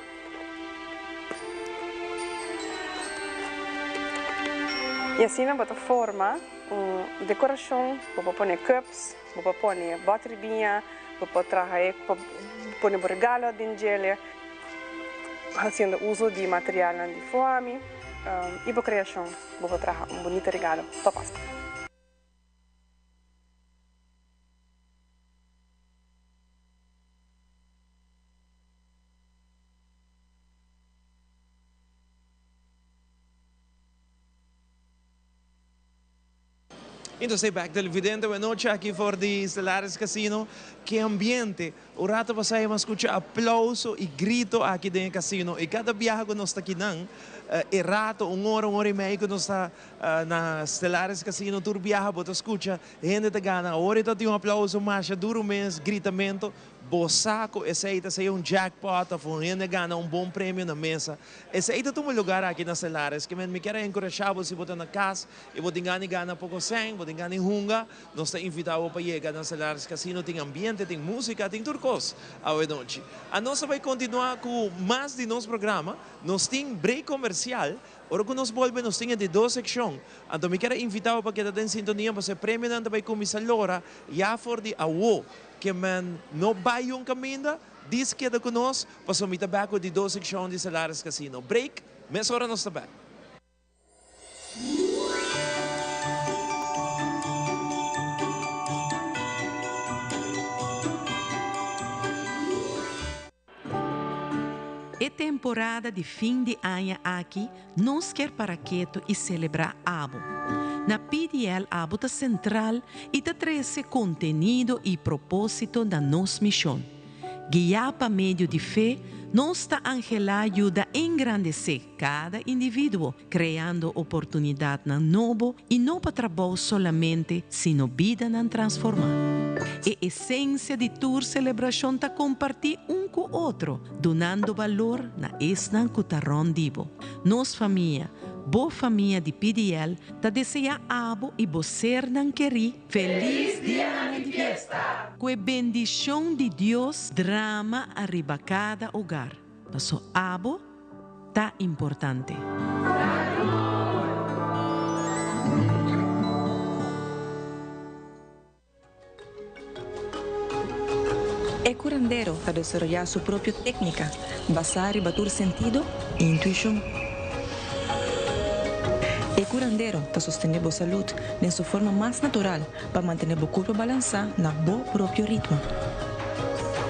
I asina bo ta forma un dekorashon. Bo por pone cups, bo por pone bòter di biña, bo por traha e, bo por pone bo regalo den djele, hasiendo uso di materialnan di foami. y bo creacion bo por traha un bunita regalo pa Pasco. Entonces back televidente buena noche aki for di Stellaris Casino. Ke ambiente! Un rato pasá e scucha aplauso y grito aki den e casino y cada biaha cu nos ta akinan e rato un ora un ora y medio cu nos ta na Stellaris Casino tur biaha bo ta scucha hende ta gana awor e ta tin un aplauso masha duro mes gritamento bo sa cu esey ta sea un jackpot of un hende a gana un bon premio na mesa esey ta tuma lugar aki na Stellaris kimen mi kier a encourasha bo si bo ta na cas I bo tin gana di gana poko sèn, bo tin gana di hunga, nos ta invitá bo pa yega na Stellaris Casino. Tin ambiente, tin músika, tin tur kos awe nochi. Anos ta bai kontinuá ku mas di nos programa. Nos tin break komersial. Ora ku nos bolbe nos tin e di dos sekshon. Anto mi kier a invitá bo pa keda den sintonia pasobra e premionan ta bai kuminsá lora ya for di awo. Ke men no bai un kaminda, dis keda ku nos pasobra mi ta bèk ku e di dos sekshon di Stellaris Casino. Break, mesora nos ta bèk. E temporada di fin di aña aki nos kier para keto y celebra abo. Na PDL abo ta central y ta trece contenido y proposito na nos mision. Guiá pa medio di fe, nos ta anhelá yuda engrandesé kada individuo, kreando oportunidatnan nobo i no pa trabou solamente, sino bidanan transformá. E esensia di tur selebrashon ta kompartí un ku otro, dunando balor na esnan ku ta rònt di bo. Nos famia, bo famia di PDL, ta deseá abo i bo sernan kerí Felis dianan di fiesta! Ku e bendishon di Dios drama ariba kada hogar, paso abo ta importante. E curandero ta desaroyá su propio técnica basá riba tur sentido i intuishon. E curandero ta sostené bo salud den su forma mas natural pa mantené bo kurpa balansá na bo propio ritmo.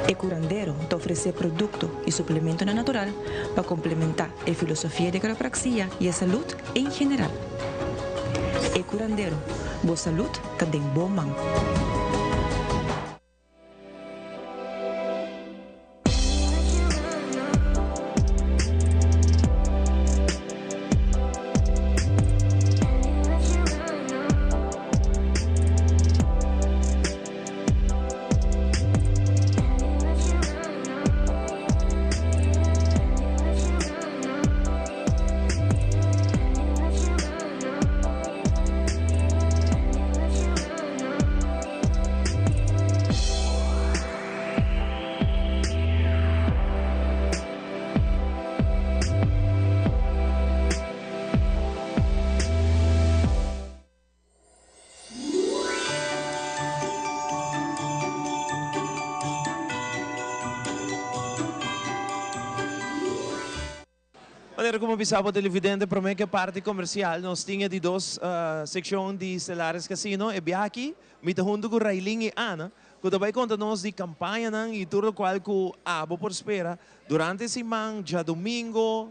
E curandero ta ofresé produkto i suplementonan natural pa komplementá e filosofia di quiropraxia i e salud en general. E curandero, bo salud ta den bo man. Manera ku mi a bisa bo televidente prome ku e parti komersial nos tin e di dos sekshon di Stellaris Casino. E biaha aki mi ta huntu ku Raylin i Ana ku ta bai konta nos di kampañanan i tur lokual ku abo por spera durante e siman djadumingo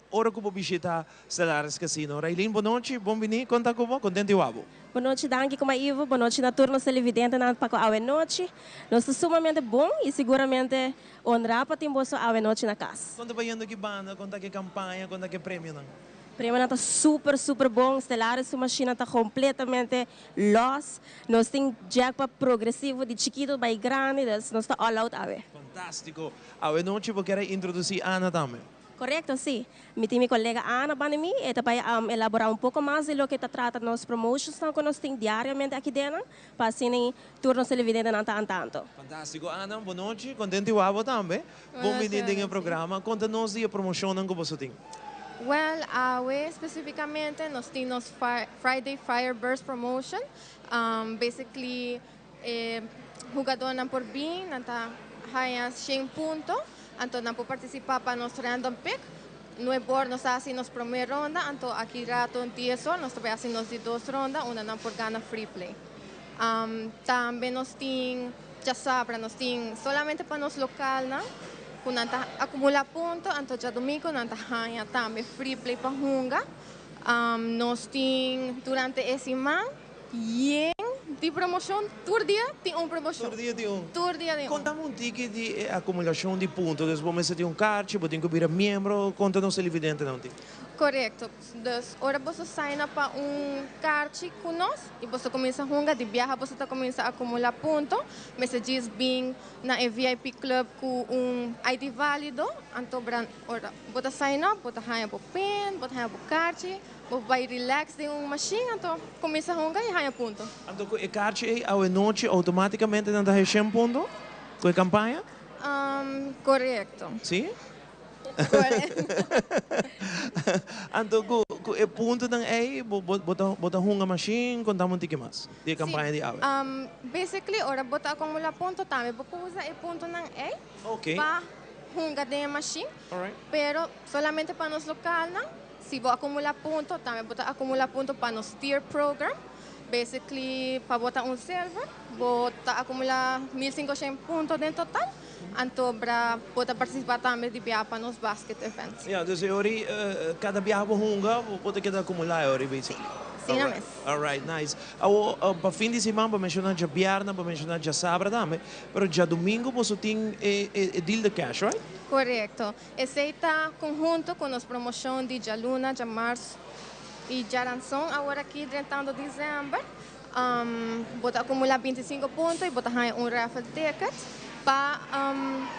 ora ku bo bishita Stellaris Casino. Raylin bo nochi, bon bini, konta ku bo, kontentu i wou abo. Bo nochi danki kuma Ivo, bo nochi na tur nos televidentenan pa ku awe nochi. Nos ta sumamente bon i siguramente Honrá pa tin boso awe nochi na kas. Kon ta bayendo ki banda, kon ta ke kampaña, kon ta ke premionan? Premionan ta super super bon, Stellaris su mashina ta kompletamente los, nos tin jackpot progresivo di chikito bai grandi, dus nos ta all out awe. Fantástiko! Awe nochi bo kier a introdusí Ana tambe? Korekto, sí. Mi tin mi kolega Ana banda mi, e ta bai elaborá un poko mas di loke ta trata nos promotionsnan ku nos tin diariamente aki dennan, Pa asina tur nos televidentenan ta antanto. Fantástiko Ana, bon nochi, kontento di wak bo tambe. Bon bini den e programa. Konta nos di e promoshonnan ku boso tin. Wèl, awe spesifikamente nos tin nos Friday Fire Burst Promotion. Basically e hugadónan por bin, nan ta haña shen punto, anto nan por partisipá pa nos random pick. 9 or nos a hasi nos promé ronda, anto aki rato 10 or nos ta bai hasi nos di dos ronda, unda nan por gana free play. Tambe nos tin djasabra, nos tin solamente pa nos lokal nan, ku nan ta akumulá punto, anto djadumingu nan ta haña tambe free play pa hunga. Nos tin durante e siman yen di promoshon, tur dia tin un promoshon. Tur dia tin un. Tur dia tin un. Konta un tiki di e akumulashon di punto. Dus bo mester tin un karchi, bo tin ku bira miembro, konta nos televidentenan un tiki. Korekto. Dus ora bo sign up pa un karchi ku nos i bo kuminsá hunga, di biaha bo ta kuminsá akumulá punto. Mester djis bin na e VIP club ku un ID válido. Anto ora bo ta sign up, bo ta haña bo pin, bo ta haña bo karchi, bo bai relax den un machine, anto kuminsá hunga i haña punto. Anto ku e karchi ei anochi outomátikamente nan ta 100 punto ku e kampaña? Korekto. Si? Anto ku e puntonan ei bo ta hunga machine, konta un tiki mas di e kampaña di awe. Basically, ora bo ta akumulá punto tambe, bo por usa e puntonan ei pa hunga den machine, pero solamente pa nos lokal nan. Si bo akumulá punto, tambe bo ta akumulá punto pa nos tier program. Basically, pa bo ta un silver, bo ta akumulá 1500 punto den total. Anto bra bo ta partisipá tambe di bia pa nos basket events. Ja, dus ori kada biaha bo hunga, bo ta keda akumulá ori basically. Si, no mes. All right, nice. Awo, pa fin di siman, bo a menshoná djabièrnè, bo a menshoná djasabra tambe, pero djadumingu bo tin e deal de cash, right? Korekto. Esei ta konhunto ku nos promoshon di djaluna, djamars i djaranson awor aki 30 desèmber. Bo ta akumulá 25 punto i bo ta haña un raffle ticket pa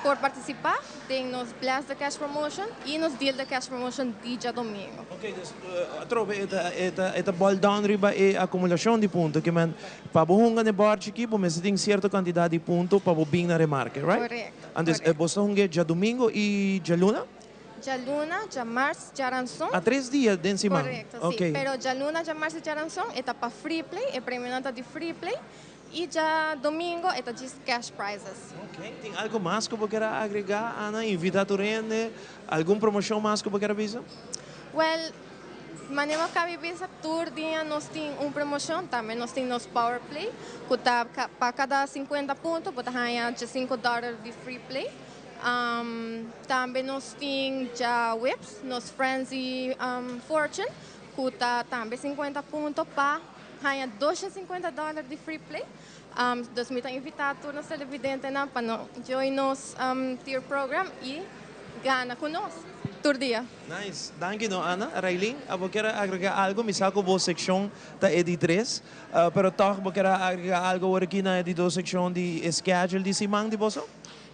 por partisipá den nos Blast the Cash promotion i nos Deal the Cash promotion di djadumingu. Ok, dus atrobe e ta boil down riba e akumulashon di punto, ke men pa bo hunga na bòrchi aki, bo mester tin sierto kantidat di punto pa bo bin na remarke, right? Korekto. Anto, bo ta hunga djadumingu i djaluna? Djaluna, djamars, djaranson. A 3 dia den siman. Korekto, si. Pero djaluna, djamars i djaranson, e ta pa free play, e premio ta di free play. I djadumingu, e ta just cash prizes. Ok, tin algu mas ku bo ke agregá, Ana? Invitá tur hende, algun promoshon mas ku bo ke bisa? Well, manera mi a kaba di bisa, tur dia nos tin un promoshon, tambe nos tin nos Power Play, ku ta pa kada 50 punto, bo ta haña $5 di free play. Tambe nos tin djaweps, nos Frenzy Fortune, ku ta tambe 50 punto pa haña $250 di free play. Dus mi ta invitá tur nos televidentenan pa no join nos tier program i gana ku nos tur dia. Nice. Danki no, Ana. Raylene, bo ke agregá algu? Mi sa ku bo sekshon ta e di 3, pero toch bo ke agregá algu aki na di 2 sekshon di schedule di siman di boso?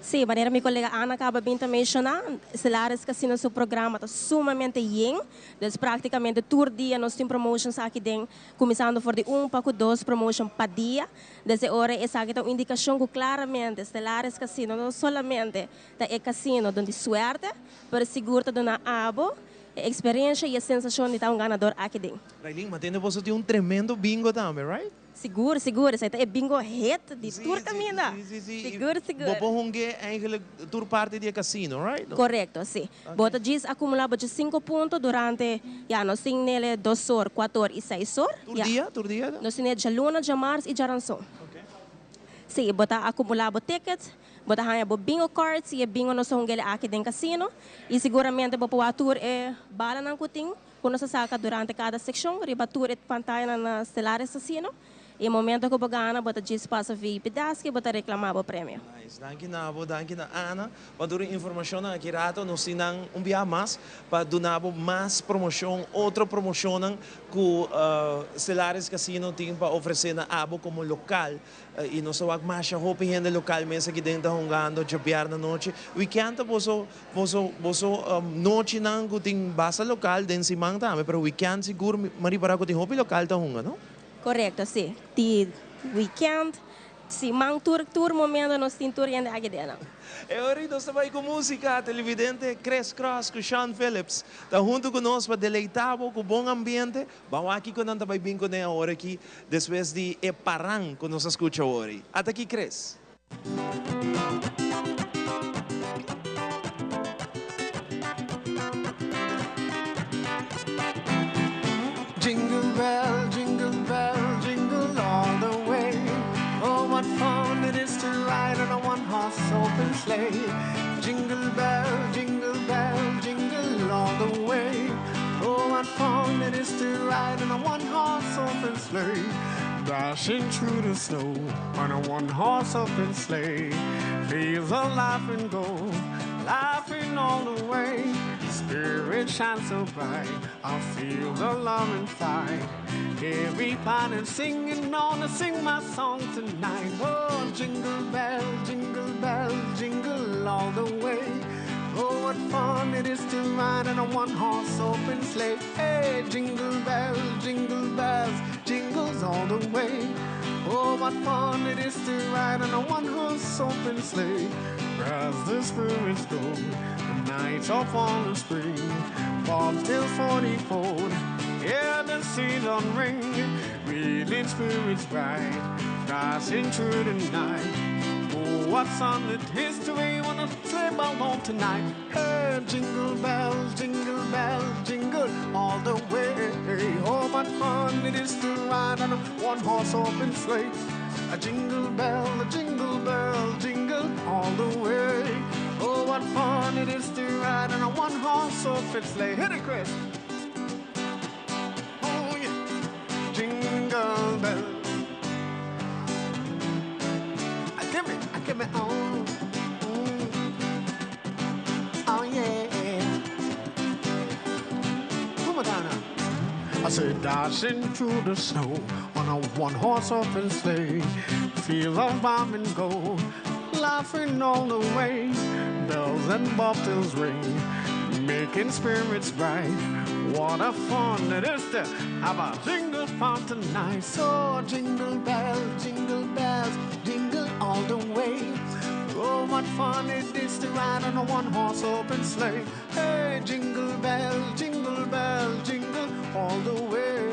Si, manera mi kolega Ana a kaba di menshoná, Stellaris Casino su programa ta sumamente yen. Dus práktikamente tur dia nos tin promotions aki den, kuminsando for di 1 pa 2 promotion pa dia. Desde ora esaki ta un indikashon ku klaramente Stellaris Casino no solamente ta e kasino di suerte, pero sigur ta duna abo eksperensia i sensashon di ta un ganadó aki den. Raylene, ma tin bo tin un tremendo bingo tambe, right? Sigur, sigur. Esei ta e bingo hit di tur kaminda. Si. Sigur, sigur. Bo por hunga eigenlijk tur parti di kasino, right? Korekto, si. Bo ta djis akumulá bo 5 punto durante, ja, nos tin nele 2 or, 4 or i 6 or. Tur dia? Tur dia? Nos tin djaluna, djamars i djaranson. Si, bo ta akumulá bo tickets, bo ta haña bo bingo cards i e bingo nos ta hung'é aki den kasino. I siguramente bo por tur e balanan ku tin, ku nos saka durante kada sekshon, riba tur e pantaya na Stellaris Casino. I momento ku bo gana, bo ta djis pasa VIP desk i bo ta reklamá bo premio. Nice. Danki na abo, danki na Ana. Pa tur informashon aki rato, nos tin un dia mas pa duna bo mas promoshon, otro promoshon ku Stellaris Casino tin pa ofresé na abo komo lokal. I nos ta mas hopi hende lokal mes aki den ta hungando djabièrnè anochi. Weekend boso boso boso nochi nan ku tin basta lokal den siman tambe, pero weekend sigur m'a ripará ku tin hopi lokal ta hunga, no? Korekto, si. Di weekend, siman tur tur momento nos tin tur hende aki den. E ora nos ta bai ku músika, televidente Chris Cross ku Sean Phillips. Ta huntu ku nos pa deleitá ku bon ambiente. Ban aki ku nan ta bai bin kuné awor aki despues di e parang ku nos a skucha awor. Ata aki Chris. sleigh. Jingle bell, jingle bell, jingle all the way. Oh, what fun it is to ride in a one-horse open sleigh. Dashing through the snow on a one-horse open sleigh. Feels alive and go, laughing all the way. Spirit shines so bright, I feel the love inside. Everybody singing on to sing my song tonight. Oh, jingle bell, jingle bell, jingle all the way. Oh, what fun it is to ride in a one-horse open sleigh. Hey, jingle bell, jingle bells, jingles all the way. Oh, what fun it is to ride in a one-horse open sleigh. As the spirits go, the nights are fall and spring. Bobtail 44, hear the season ring. Reeling spirits bright, dashing through the night. Oh, what fun it is to be on a sleigh alone tonight. Hey, jingle bells, jingle bells, jingle all the way. Oh, what fun it is to ride on a one-horse open sleigh. A jingle bell, a jingle bell, jingle all the way. Oh, what fun it is to ride on a one-horse open sleigh. Hit it, Chris. Oh, yeah. Jingle bell. I give me, I give me, oh. Oh, yeah. Come on down now. I said, dashing through the snow on a one-horse open sleigh. Feel of bomb and go, laughing all the way. Bells and bobtails ring, making spirits bright. What a fun it is to have a jingle fun tonight. So jingle bells, jingle bells, jingle all the way. Oh, what fun it is to ride on a one-horse open sleigh. Hey, jingle bell, jingle bell, jingle all the way.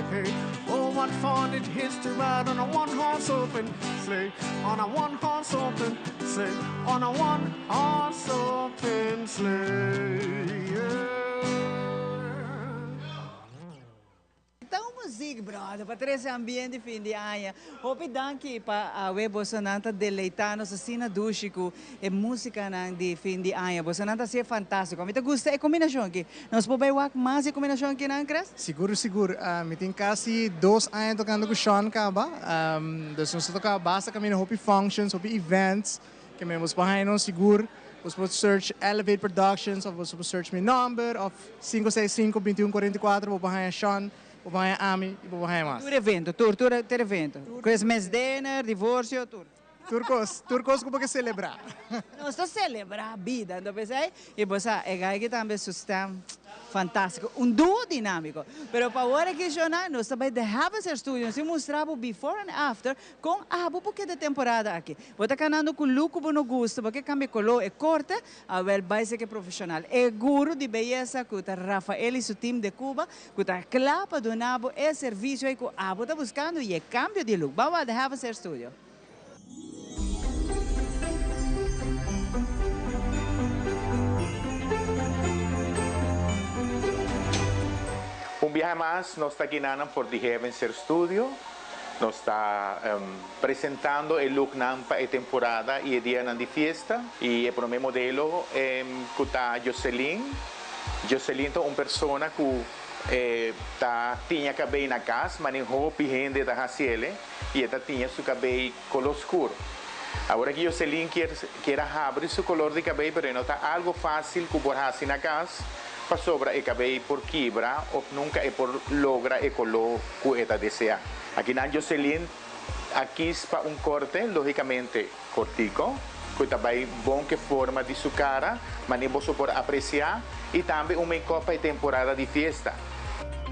Oh, what fun it is to ride on a one-horse open sleigh. On a one-horse open sleigh. On a one-horse open sleigh. Yeah. Ta un muziek, brother, pa trece ambiente fin di aña. Hopi danki pa awe bosonan ta deleita nos asina dushi cu e musicanan di fin di aña. Bosonan ta hacié fantastico. Mi ta gusta e combinacion aki. Nos por bay wak mas e combinacion akinan, Chris? Sigur, sigur. Mi tin casi dos aña tocando cu Sean caba. Dus nos ta toca basta caminda hopi functions, hopi events. Ke men bos por haña nos sigur. Bos por search Elevate Productions of bos por search mi nomber of 565 21 44 bo por haña Sean, bo por haña ami y bo por haña mas. Tur evento, tur, tur, tur evento. Christmas dinner, divorcio, tur. Tur cos, tur cos cu bo ke celebra. Nos ta celebra bida, anto p'esei y bo sa e guy aki tambe su stem fantastico, un duo dinamico. Pero pa awor aki Shona, nos ta bay The Havenser Studio, nos tin mustra bo before and after Kon abo bo keda temporada aki? Bo ta kanando ku luk ku bo no gusta, bo ke kambia koló, e korte? Awel bai seke profeshonal. E guru di beyesa ku ta Rafael i su team de Cuba ku ta kla pa duna bo e servisio ei ku abo ta buskando i e kambio di luk. Ban wak The Havenser Studio. Un biaha mas nos ta ginanan for di Havenser Studio. Nos ta presentando e looknan pa e temporada y e dianan di fiesta. Y e prome modelo cu ta Jocelyn. Jocelyn ta un persona cu ta tiña cabey na cas, mane hopi hende ta haciele y e ta tiña su cabey color scur. Awor aki Jocelyn kier kier a habri su color di cabey pero e no ta algo facil cu por haci na cas pasobra e cabey por kibra of nunca e por logra e color cu e ta desea. Aki nan Jocelyn a kies pa un corte, logicamente cortico, cu ta bay bon cu e forma di su cara, mane boso por aprecia, y tambe un make-up pa e temporada di fiesta.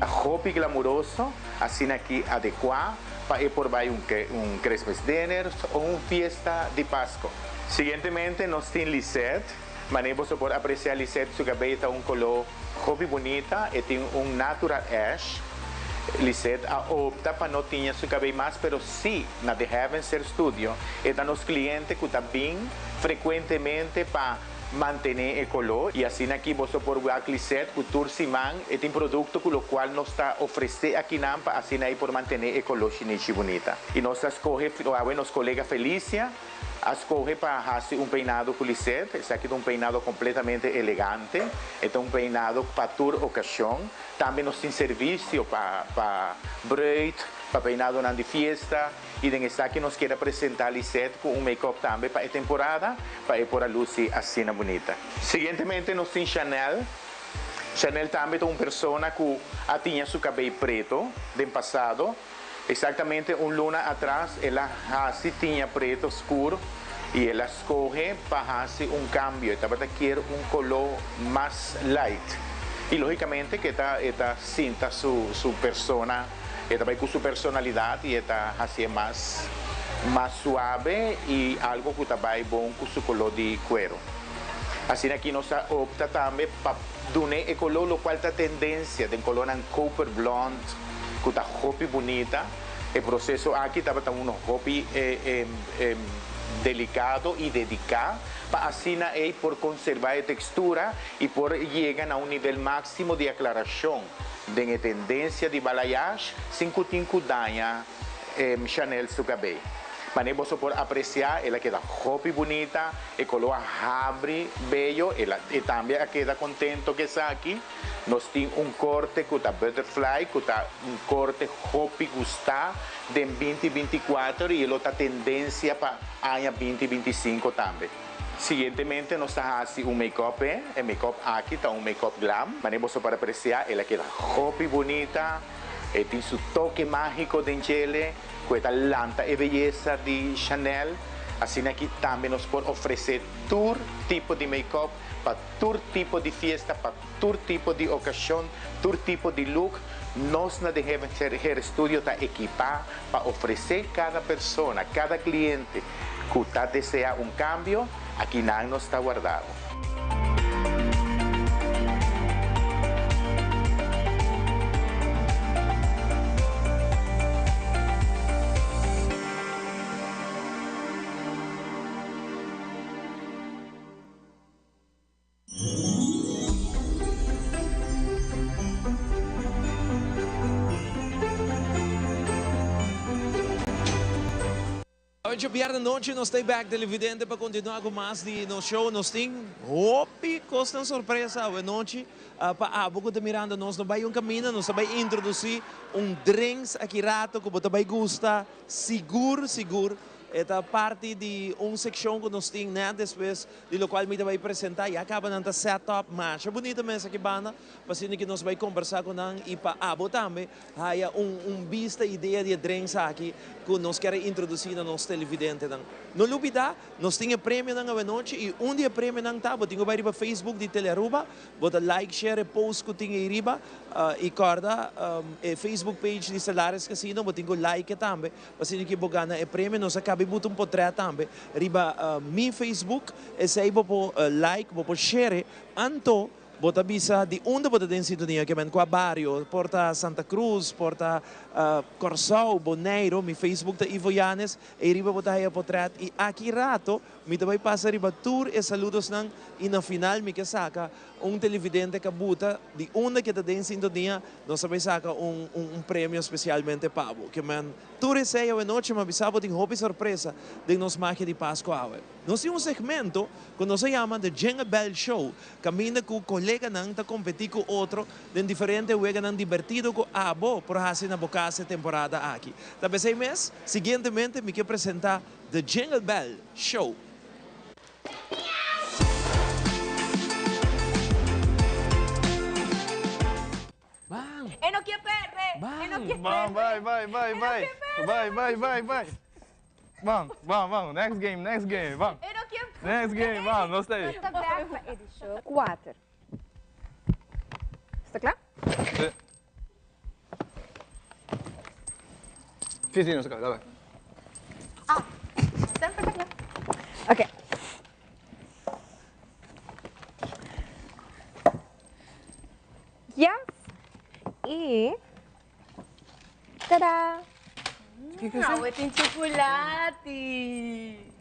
Hopi glamuroso, asina aki adecua pa e por bay un un Christmas dinner o un fiesta di Pasco. Siguientemente nos tin Lisette, mane boso por aprecia Lisette su cabey ta un color hopi bunita, e tin un natural ash. Lisette a opta pa no tiña su cabey mas pero si na The Heaven Ser Studio e ta nos cliente cu ta bin frecuentemente pa. mantené e koló i asina aki boso por wak Lisette ku tur siman e tin produkto ku lokual nos ta ofresé akinan pa asina ei por mantené e koló shinishi bunita. I nos a skohe awe nos kolega Felicia a skohe pa hasi un peinado ku Lisette, esaki ta un peinado kompletamente elegante, e ta un peinado pa tur okashon, tambe nos tin servisio pa pa bruid, pa peinadonan di fiesta. I den esaki nos kier a presentá Lisette ku un make-up tambe pa e temporada, pa e por a lusi asina bunita. Siguientemente nos tin Chanel. Chanel tambe ta un persona ku a tiña su kabei preto den pasado. Eksaktamente un luna atras el a hasi tiña preto skur i el a skohe pa hasi un kambio. E tabata kier un koló mas light. I lógikamente ku e ta e ta sinta su su persona. E ta bai ku su personalidat i e ta hasié mas mas suabe i algo ku ta bai bon ku su koló di kueru. Asina aki nos a opta tambe pa dun'é e koló lokual ta tendensia den kolónan koper blond ku ta hopi bunita. E proseso aki tabata uno hopi delikado i dediká pa asina ei por konservá e tekstura i por yega na un nivel máksimo di aklarashon. Den e tendencia di balayage sin cu tin cu daña Chanel su cabey. Mane boso por aprecia el a keda hopi bunita, e colo a habri bello, el a e tambe a keda contento cu esaki. Nos tin un corte cu ta butterfly cu ta un corte hopi gusta den binti 24 y e lo ta tendencia pa aña binti 25 tambe. Siguientemente nos ta hasi un make-up e. E make-up aki ta un make-up glam. Manera boso por aprecia el a keda hopi bunita. E tin su toke magico den djele cu e ta lanta e beyesa di Chanel. Asina aki tambe nos por ofrece tur tipo di make-up pa tur tipo di fiesta, pa tur tipo di ocasion, tur tipo di look. Nos na The Heaven Hair Studio ta ekipa pa ofrece cada persona, cada cliente cu ta desea un cambio, aki nan nos ta warda bo. Awe djobièrnè nochi nos ta bek televidente pa kontinuá ku mas di nos show. Nos tin hopi kosnan sorpresa awe nochi pa abo ku ta mirando nos. No bai un kaminda, nos ta bai introdusí un drinks aki rato ku bo ta bai gusta sigur sigur. E ta parti di un sekshon ku nos tin nèt despues di lokual mi ta bai presentá. Ya kaba nan ta set up masha bunita mes aki banda pa asina ki nos bai kombersá ku nan i pa abo tambe haya un un bista idea di e drinks aki ku nos kier a introdusí na nos televidentenan. No lubidá, nos tin e premionan awenochi i un di e premionan ta bo tin ku bai riba Facebook di Telearuba, bo ta like, share e post ku tin ei riba i kòrda e Facebook page di Stellaris Casino bo tin ku like tambe Asina ki bo gana e premio nos a kabi buta un potret tambe riba mi Facebook esei bo por like bo por share anto bo ta bisa di unda bo ta den sintonia ke men kua bario por ta Santa Cruz por ta Kòrsou Boneiru mi Facebook ta Ivo Yanes ei riba bo ta haya potret i aki rato mi ta bai pasa riba tur e saludosnan i na final mi ke saka Un televidente ka buta di unda ke ta den sintonia, nos ta bai saka un un premio spesialmente pa bo. Ke men tur esei awe nochi, mi a bisa bo tin hopi sorpresa den nos Magia di Pasco awe. Nos tin un segmento ku nos a yama The Jingle Bell Show, kaminda ku koleganan ta kompetí ku otro den diferente weganan dibertido ku abo por hasi na bo kas e temporada aki. Ta p'esei mes, siguientemente mi ke presentá The Jingle Bell Show. E no kier perde! E no kier Ban, perde! bai, bai, bai, bai. Bai, bai, bai, bai. Ban, ban, ban. Next game, next game, ban. E no kier Next game, ban. Nos ta ei. Nos ta back pa edicion 4. Sta kla? Sí. Sí, sí, nos ta kla. Dale. Ah, semper ta kla. Ok. Yes. I tada! Awe tin chukulati.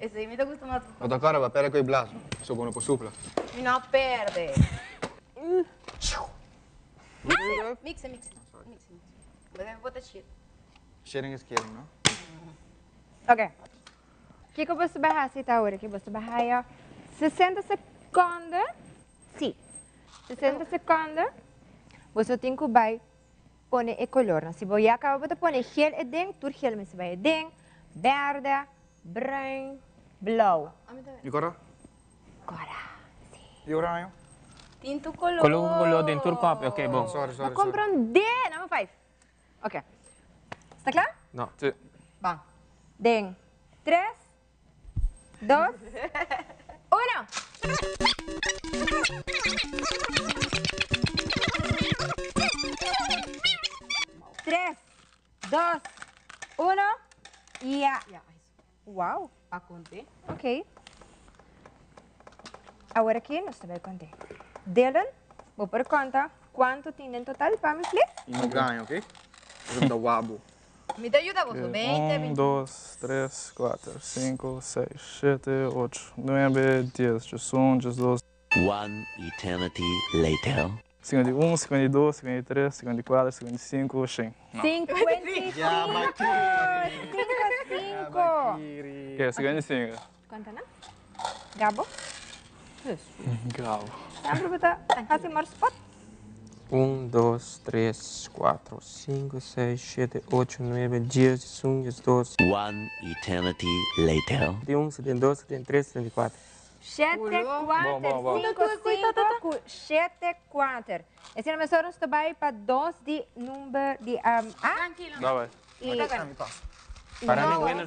Esei mi ta gusta mas. No ta kòrda, ba pera ku e blaso, so bo no por supla. Mi no a perde. Mixa, mixa. Mixa, mixa. Bo debe bota shit. Sharing is caring, no? Ok. Kiko boso bai hasi ta ora ki boso bai haya 60 seconde. Si. 60 seconde. Boso tin ku bai pone e colornan. Si bo ya caba bo ta pone gel eden, tur gel mester bai eden, berde, bruin, blauw. Y cora? Cora, si. Y oranje? Tin tur color. Color color den tur copy, ok bon. Sorry, sorry, No comprende, number 5. Ok. Sta cla? No. Si. Ban. Den 3, 2, 1. Tres, dos, uno, ya. Wow. Pa conte. Ok. Awor aki nos ta bai conte. Dylan, bo por conta cuanto tin den total pa mi, please? Y no gaña, ok? Esaki ta wabo. Mi ta yuda boso. 20, 1, 2, 3, 4, 5, 6, 7, 8, 9, 10, 11, 12. One eternity later. 51, 52, 53, 54, 55, 100. No. 55, 5, 5. Ke, 55. Cuanto na? Gabo? Gabo. Sempre bo ta haci mar spot. Un, dos, tres, cuatro, cinco, seis, shete, ocho, nuebe, dies, diesun, diesdos. One eternity later. 71, 72, 73, 74. Shete, kuater, sinku, sinku ku shete, kuater. Esei na mesora nos ta bai pa dos di number di A. I dos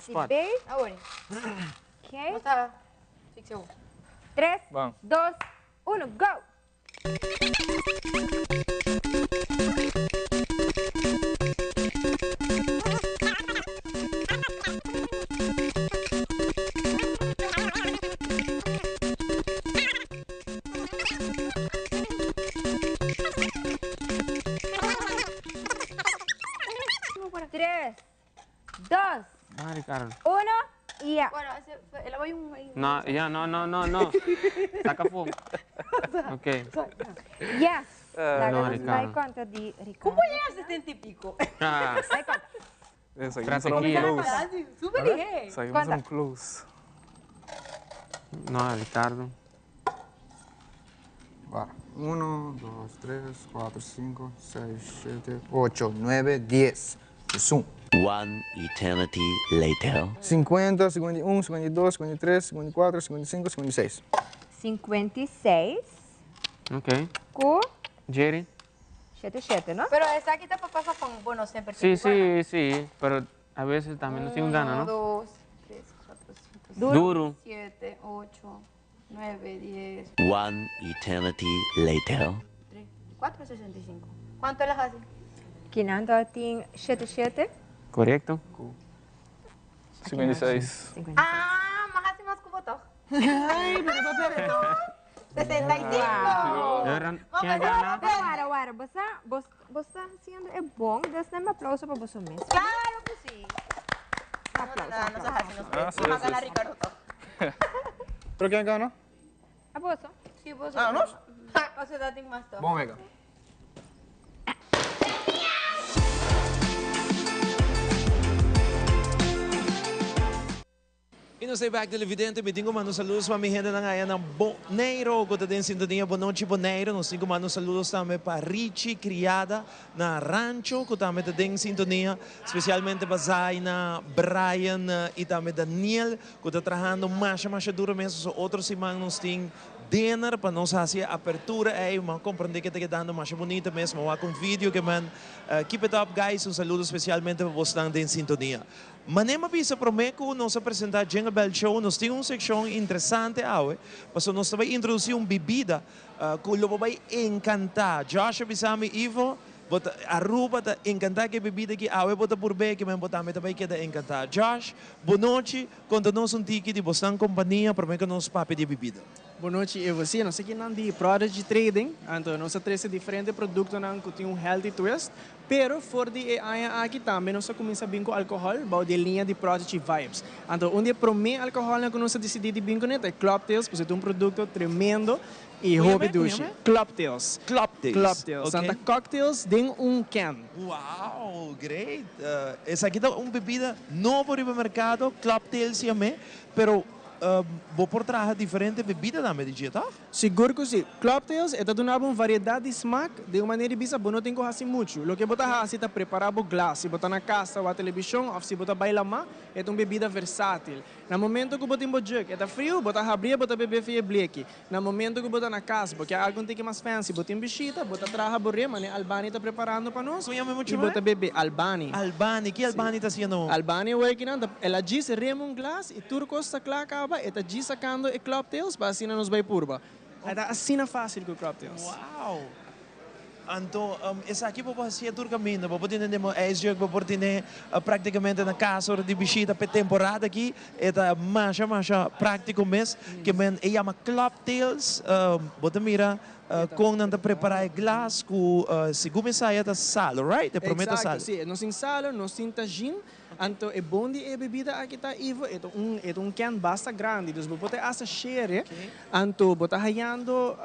di B. Ok. Tres, dos, uno, go! Tres, dos, uno y ya. No, ya, no, no, no, no. Saca fu. Ok. Yes. No, Laga nos bai Ricardo. konta di Ricardo. Como llega a 70 y pico? Ah. Bai konta. Estrategia. Super dije. Esaki close. No, Ricardo. Va. 1, 2, 3, 4, 5, 6, 7, 8, 9, 10. Zoom. One eternity later. 50, 51, 52, 53, 54, 55, 56. 56 Ok. ku Jerry. shete shete, no? Pero esaki ta pa pasa con, bueno, semper Sí, sí, sí. Pero a veces también no tengo ganas, ¿no? 2, 3, 4, 5, Duro. 7, 8, 9, 10, One eternity later. 3, 4, 65. ¿Cuánto las hace? Kinanto tin shete shete. Correcto. 56. Ah, más hace más cubo toch. Ay, pero papel. 65. ¿Quién gana? Wara, wara, bo sa, bo, bo sa haciendo e bon, dus neem aplauso pa boso mes. Claro que sí. Aplauso, No, no, no se hace, no se Ah, sí, Vamos a sí, ganar sí. Ricardo toch. ¿Pero quién gana? A boso. Sí, vos. Ah, ¿nos? O sea, dat ding más toch. Bom, venga. Y nos ta back televidente, mi tin cu manda saludos pa mi hendenan aya na Boneiro, cu ta den sintonia. Bon nochi Boneiro, nos tin cu manda saludos tambe pa Richie Criada na Rancho, cu tambe ta den sintonia, especialmente pa Zaina, Brian y tambe Daniel, cu ta trahando masha masha duro mes. So otro siman nos tin dinner pa nos haci apertura ey, m'a comprende cu ta kedando masha bunita mes, m'a wak un video ke man. Keep it up guys, un saludo especialmente pa bosnan den sintonia. Mane m'a bisa prome cu nos a presenta Jingle Bell Show, nos tin un seccion interesante awe, pasobra nos ta bay introduci un bibida cu lo bo bay encanta. Josh a bisa mi, Ivo, bo ta, Aruba ta encanta cu e bibida aki, awe bo ta purbe aki, men bo tambe ta bay keda encanta. Josh, bo nochi, conta nos un tiki di bosnan compania prome cu nos papia di e bibida. Bo nochi, Ivo. Si, nos aki nan di Prodigy Trading, anto nos a trece diferente productonan cu tin un healthy twist. Pero for di e aña aki tambe nos a cuminsa bin cu alcohol bao di e liña di Prodigy Vibes. Anto un di e prome alcoholnan cu nos a dicidi di bin cune ta e Clubtails pasobra ta un producto tremendo y hopi dushi. Clubtails. Clubtails. Clubtails. Nan ta cocktails den un can. Wow, great. Esaki ta un bebida nobo riba mercado, Clubtails yam'e, pero bo por traha diferente bebida tambe di dje, toch? Sigur ku si. Clubtails e ta duna bo un variedat di smak, den un manera di bisa bo no tin ku hasi muchu. Loke bo ta hasi ta prepará bo glas, si bo ta na kas ta wak telebishon òf si bo ta bai lamá, e ta un bebida versátil. Na momento ku bo tin bo jug, e ta friu, bo ta habrié bo ta bebé via e bleki. Na momento ku bo ta na kas, bo ke algu un tiki mas fancy, bo tin bishita, bo ta traha bo rema, ne Albani ta preparando pa nos, i bo ta bebe. Albani. Albani, ki Albani ta hasiendo? Albani awor kinan ta, el a djis rema un glas i tur kos ta kla kaba, e ta djis sakando e clubtails pa asina nos bai purba. E ta asina fásil ku clubtails. Wow! Anto esaki bo por hacié tur caminda, bo por tene den bo ijsjug, bo por tene practicamente na cas ora di bishita p'e temporada aki e ta masha masha practico mes, ke men e yama clubtails, bo ta mira con nan ta prepara e glas cu segun mi sa ya ta salo, right? E prome ta salo. Exacto, si, nos tin salo, nos tin tajin, anto e bon di e bebida aki ta Ivo, e ta un e ta un can basta grandi, dus bo por ta hasta share, anto bo ta hayando.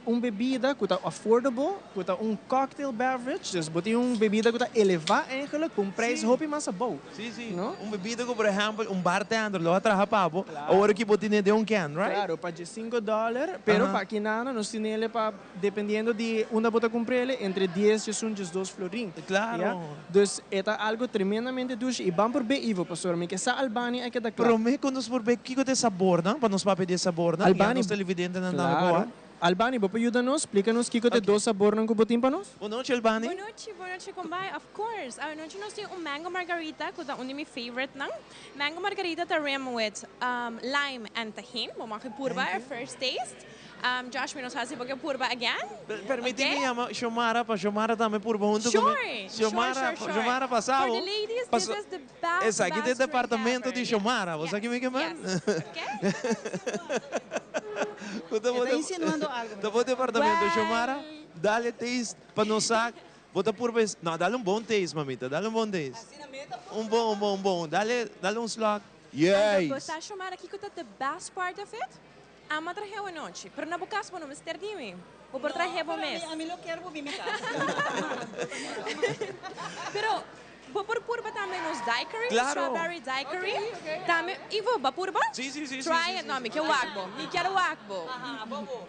Un bebida ku ta affordable, ku ta un cocktail beverage, dus bo tin un bebida ku ta elevá eigenlijk pa un prijs hopi mas abou. Sí, sí. Un bebida ku por ehèmpel un bartender lo a traha pa bo, awor aki bo tin'é den un can, right? Claro, pa diesinco dòler, pero pa aki nan nos tin'é pa, dependiendo di unda bo ta kumpr'é, entre dies, diesun, diesdos florin. Claro. Dus e ta algo tremendamente dushi i ban por be Ivo, pasobra mi ke sa Albani a keda kla. Promé ku nos por be kiko ta e sabornan, pa nos papia di e sabornan, ya nos televidentenan tambe por wak. Albani, bo por yuda nos? Splika nos kiko ta e dos sabornan ku bo tin pa nos? Bon nochi, Albani. Bon nochi, bon nochi kon bai? Of course! Awe nochi nos tin un mango margarita ku ta un di mi favoritenan. Mango margarita ta rim with lime and tahin. Bo mag e purba e first taste. Josh, mi no sa si bo ke purba again. Permiti mi yama Xiomara pa Xiomara tambe purba huntu ku mi. Sure! Sure, sure, sure. Xiomara pasa For bo. the ladies, this is the best, Esaki ta e best drink departamento ever. di Xiomara. Bo sa ki mi ke men? Yes, yes. Ku ta bo E ta insinuando algo. Ta bo departamento. Xiomara, dale taste pa nos sa. Bo ta purba es. No, dale un bon taste, mamita. Dale un bon taste. Un bon, un bon, un bon. Dale, dale un slok. Anto, bo Yes! sa, Xiomara, kiko ta the best part of it? Ama trahe awanochi, pero na bo cas bo no mester di mi. Bo por trahe bo mes. No, ami lo kier bo bin mi cas. Pero bo por purba tambe nos daiquiri, Claro. strawberry daiquiri. Tambe, Ivo, bo a purba? Si, si, si, si, Try si, it. si, No, si. mi kier wak bo. Mi kier wak bo. Aha, bo bo.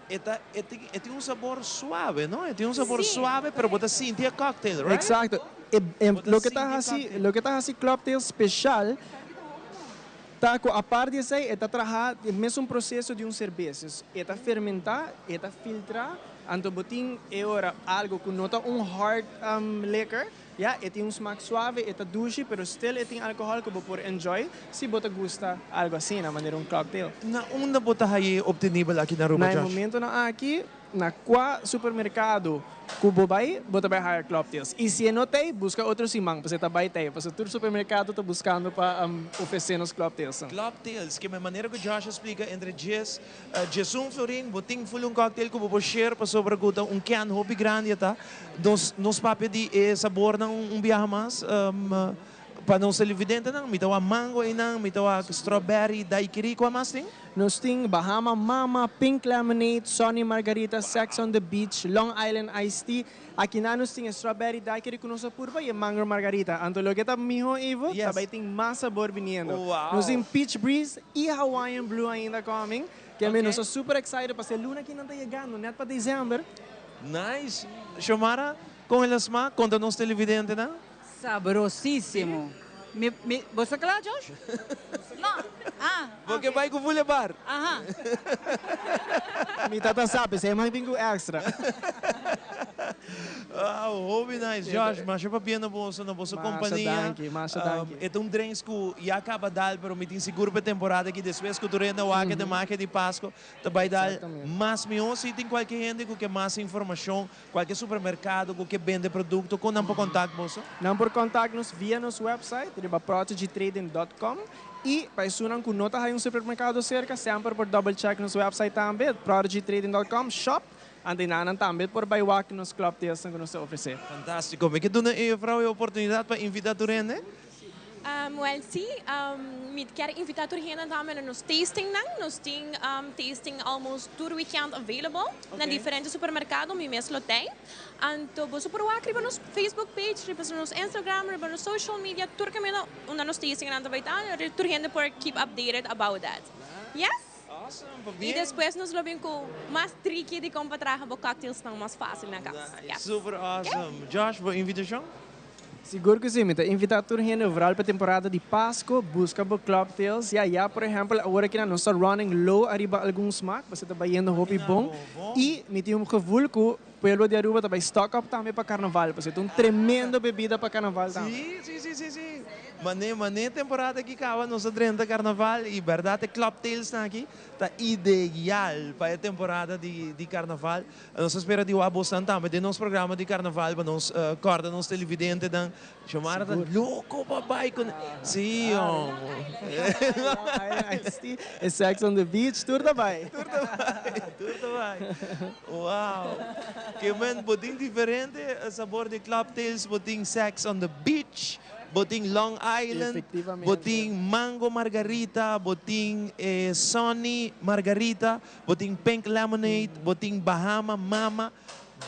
E ta, e tin, e tin un sabor suave, no? E tin un sabor Si. suave, pero bo ta sinti e cocktail, right? Exacto. E, e, Bo ta loke ta sinti e hasi, cocktail. loke ta hasi Clubtail special Ta ku apart di esei e ta traha e mesun proseso di un serbes. Dus e ta fermentá, e ta filtrá, anto bo tin e ora algo ku no ta un hard liquor, ya, e tin un smak suave, e ta dushi, pero still e tin alkohòl ku bo por enjoy si bo ta gusta algo asina, manera un cocktail. Na unda bo ta haye obtenibel aki na Aruba, Na e Josh? momentonan aki Na kua supermerkado ku bo bai, bo ta bai haya Kloptails. I si e no t'ei, buska otro siman, pasobra e ta bai t'ei, pasobra tur supermerkado ta buskando pa ofresé nos Kloptailsnan. Kloptails, ke manera ku Josh a splika, entre djes, djesun florin, bo tin ful un cocktail ku bo por share pasobra ku ta un can hopi grandi a ta. Nos nos papia di e sabornan un biaha mas pa nos televidentenan. Mi ta wak mango einan, mi ta wak strawberry, daiquiri, kua mas tin? Nos tin Bahama Mama, Pink Lemonade, Sunny Margarita, Sex on the Beach, Long Island Iced Tea. Akinan nos tin e Strawberry Daiquiri ku nos a purba i e Mango Margarita. Anto loke ta miho Ivo, ta bai tin mas sabor biniendo. Nos tin Peach Breeze i Hawaiian Blue ainda coming. Ke mi nos ta super excited paske e luna aki nan ta yegando net pa december. Nice! Xiomara, kon el a smak? Konta nos televidentenan. Sabrosísimo. Mi, mi, bo sa kla, Josh? No. Ah, Bo ke bai ku Boulevard. Aha. Mi tata sa, p'esei mas bin ku extra. Wow, hopi nice. Josh, masha pabia na boso, na boso Masha kompania. danki, masha danki. E ta un drinks ku ya kaba dal, pero mi tin sigur pa e temporada aki despues ku tur hende a wak e magia di Pasko ta bai dal mas mihó. Si tin kualke hende ku ke mas informashon Kualke supermerkado ku ke bende produkto, kon nan por kontak boso? Nan por kontak nos via nos website riba prodigytrading dot com i pa esunnan ku no ta haña un supermerkado serka semper por double check nos website tambe prodigytrading dot com shop. Anto nan tambe por bay wak nos Club Tales cu nos ta ofrece. Fantastico. Mi kier duna e juffrouw e oportunidad pa invita tur hende. Wel si, mi kier invita tur hende tambe na nos tasting nan. Nos tin tasting almost tur weekend available na diferente supermercado, mi mes lo tey. Anto boso por wak riba nos Facebook page, riba nos Instagram, riba nos social media, tur caminda unda nos tasting nan ta bay ta, tur hende por keep updated about that. Yes? Awesome, Y pabien. despues nos lo bin cu mas tricky di con pa traha bo cocktails nan mas facil na cas. Yes. Super awesome. Josh, bo invitacion? Sigur cu si, mi ta invita tur hende vooral pa temporada di Pasco, busca bo Club Tales. Ja, ja, por ehempel, awor aki nos ta running low ariba algun smaak, bo ta bayendo hopi bon. Y mi tin un gevoel cu pueblo di Aruba ta bay stock up tambe pa carnaval, pasobra ta un tremendo bebida pa carnaval tambe. Si. Mane, mane temporada aki caba nos a drenta carnaval y berdad e Club Tales nan aki ta ideal pa e temporada di carnaval. Nos ta spera di wak bosnan tambe den nos programa di carnaval pa nos corda nos televidentenan. Xiomara ta loco pa bay cu. Si, hombre. E Sex on the Beach, tur ta bay. Tur ta bay, tur ta bay. Wow. Ke men bo tin diferente sabor di Club Tales, bo tin Sex on the Beach, bo tin Long Island, bo tin Mango Margarita, bo tin Sunny Margarita, bo tin Pink Lemonade, bo tin Bahama Mama.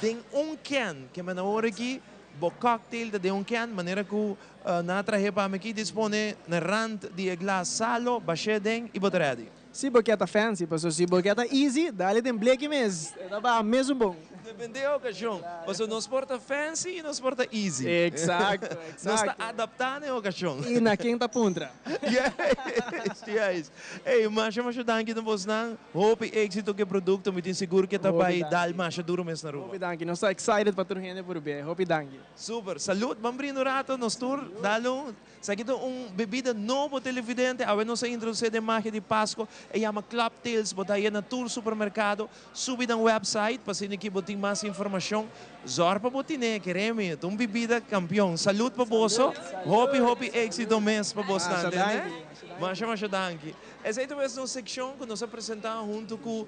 Den un can, ke men awor aki bo cocktail ta den un can, manera cu nan a trahe pa mi aki, dispone na rand di e glas salo, bashe den y bo ta ready. Si bo kier ta fancy, pasobra si bo kier ta easy, dale den bleki mes. E ta baha mesun bon. Depende e ocasion. Pasobra nos por ta fancy y nos por ta easy. Exacto, exacto. Nos ta adapta na e ocasion. Y na ken ta puntra. Yes, yes. Ey, masha masha danki na bosnan. Hopi exito cu e producto. Mi tin sigur cu e ta bay dal masha duro mes na Aruba. Hopi danki. Nos ta excited pa tur hende por bia. Hopi danki. Super. Salud. Ban brinda un rato nos tur. Dal un. Esaki ta un bebida nobo televidente, awe nos a introduce den magia di Pasco, e yama Club Tales, bo ta haya na tur supermercado, subi nan website pa asina ki bo tin mas informacion, zorg pa bo tine, kere mi, ta un bebida campeon. Salud pa boso, hopi hopi exito mes pa bosnan, tende? Masha masha danki. Esey ta wes nos seccion cu nos a presenta hunto cu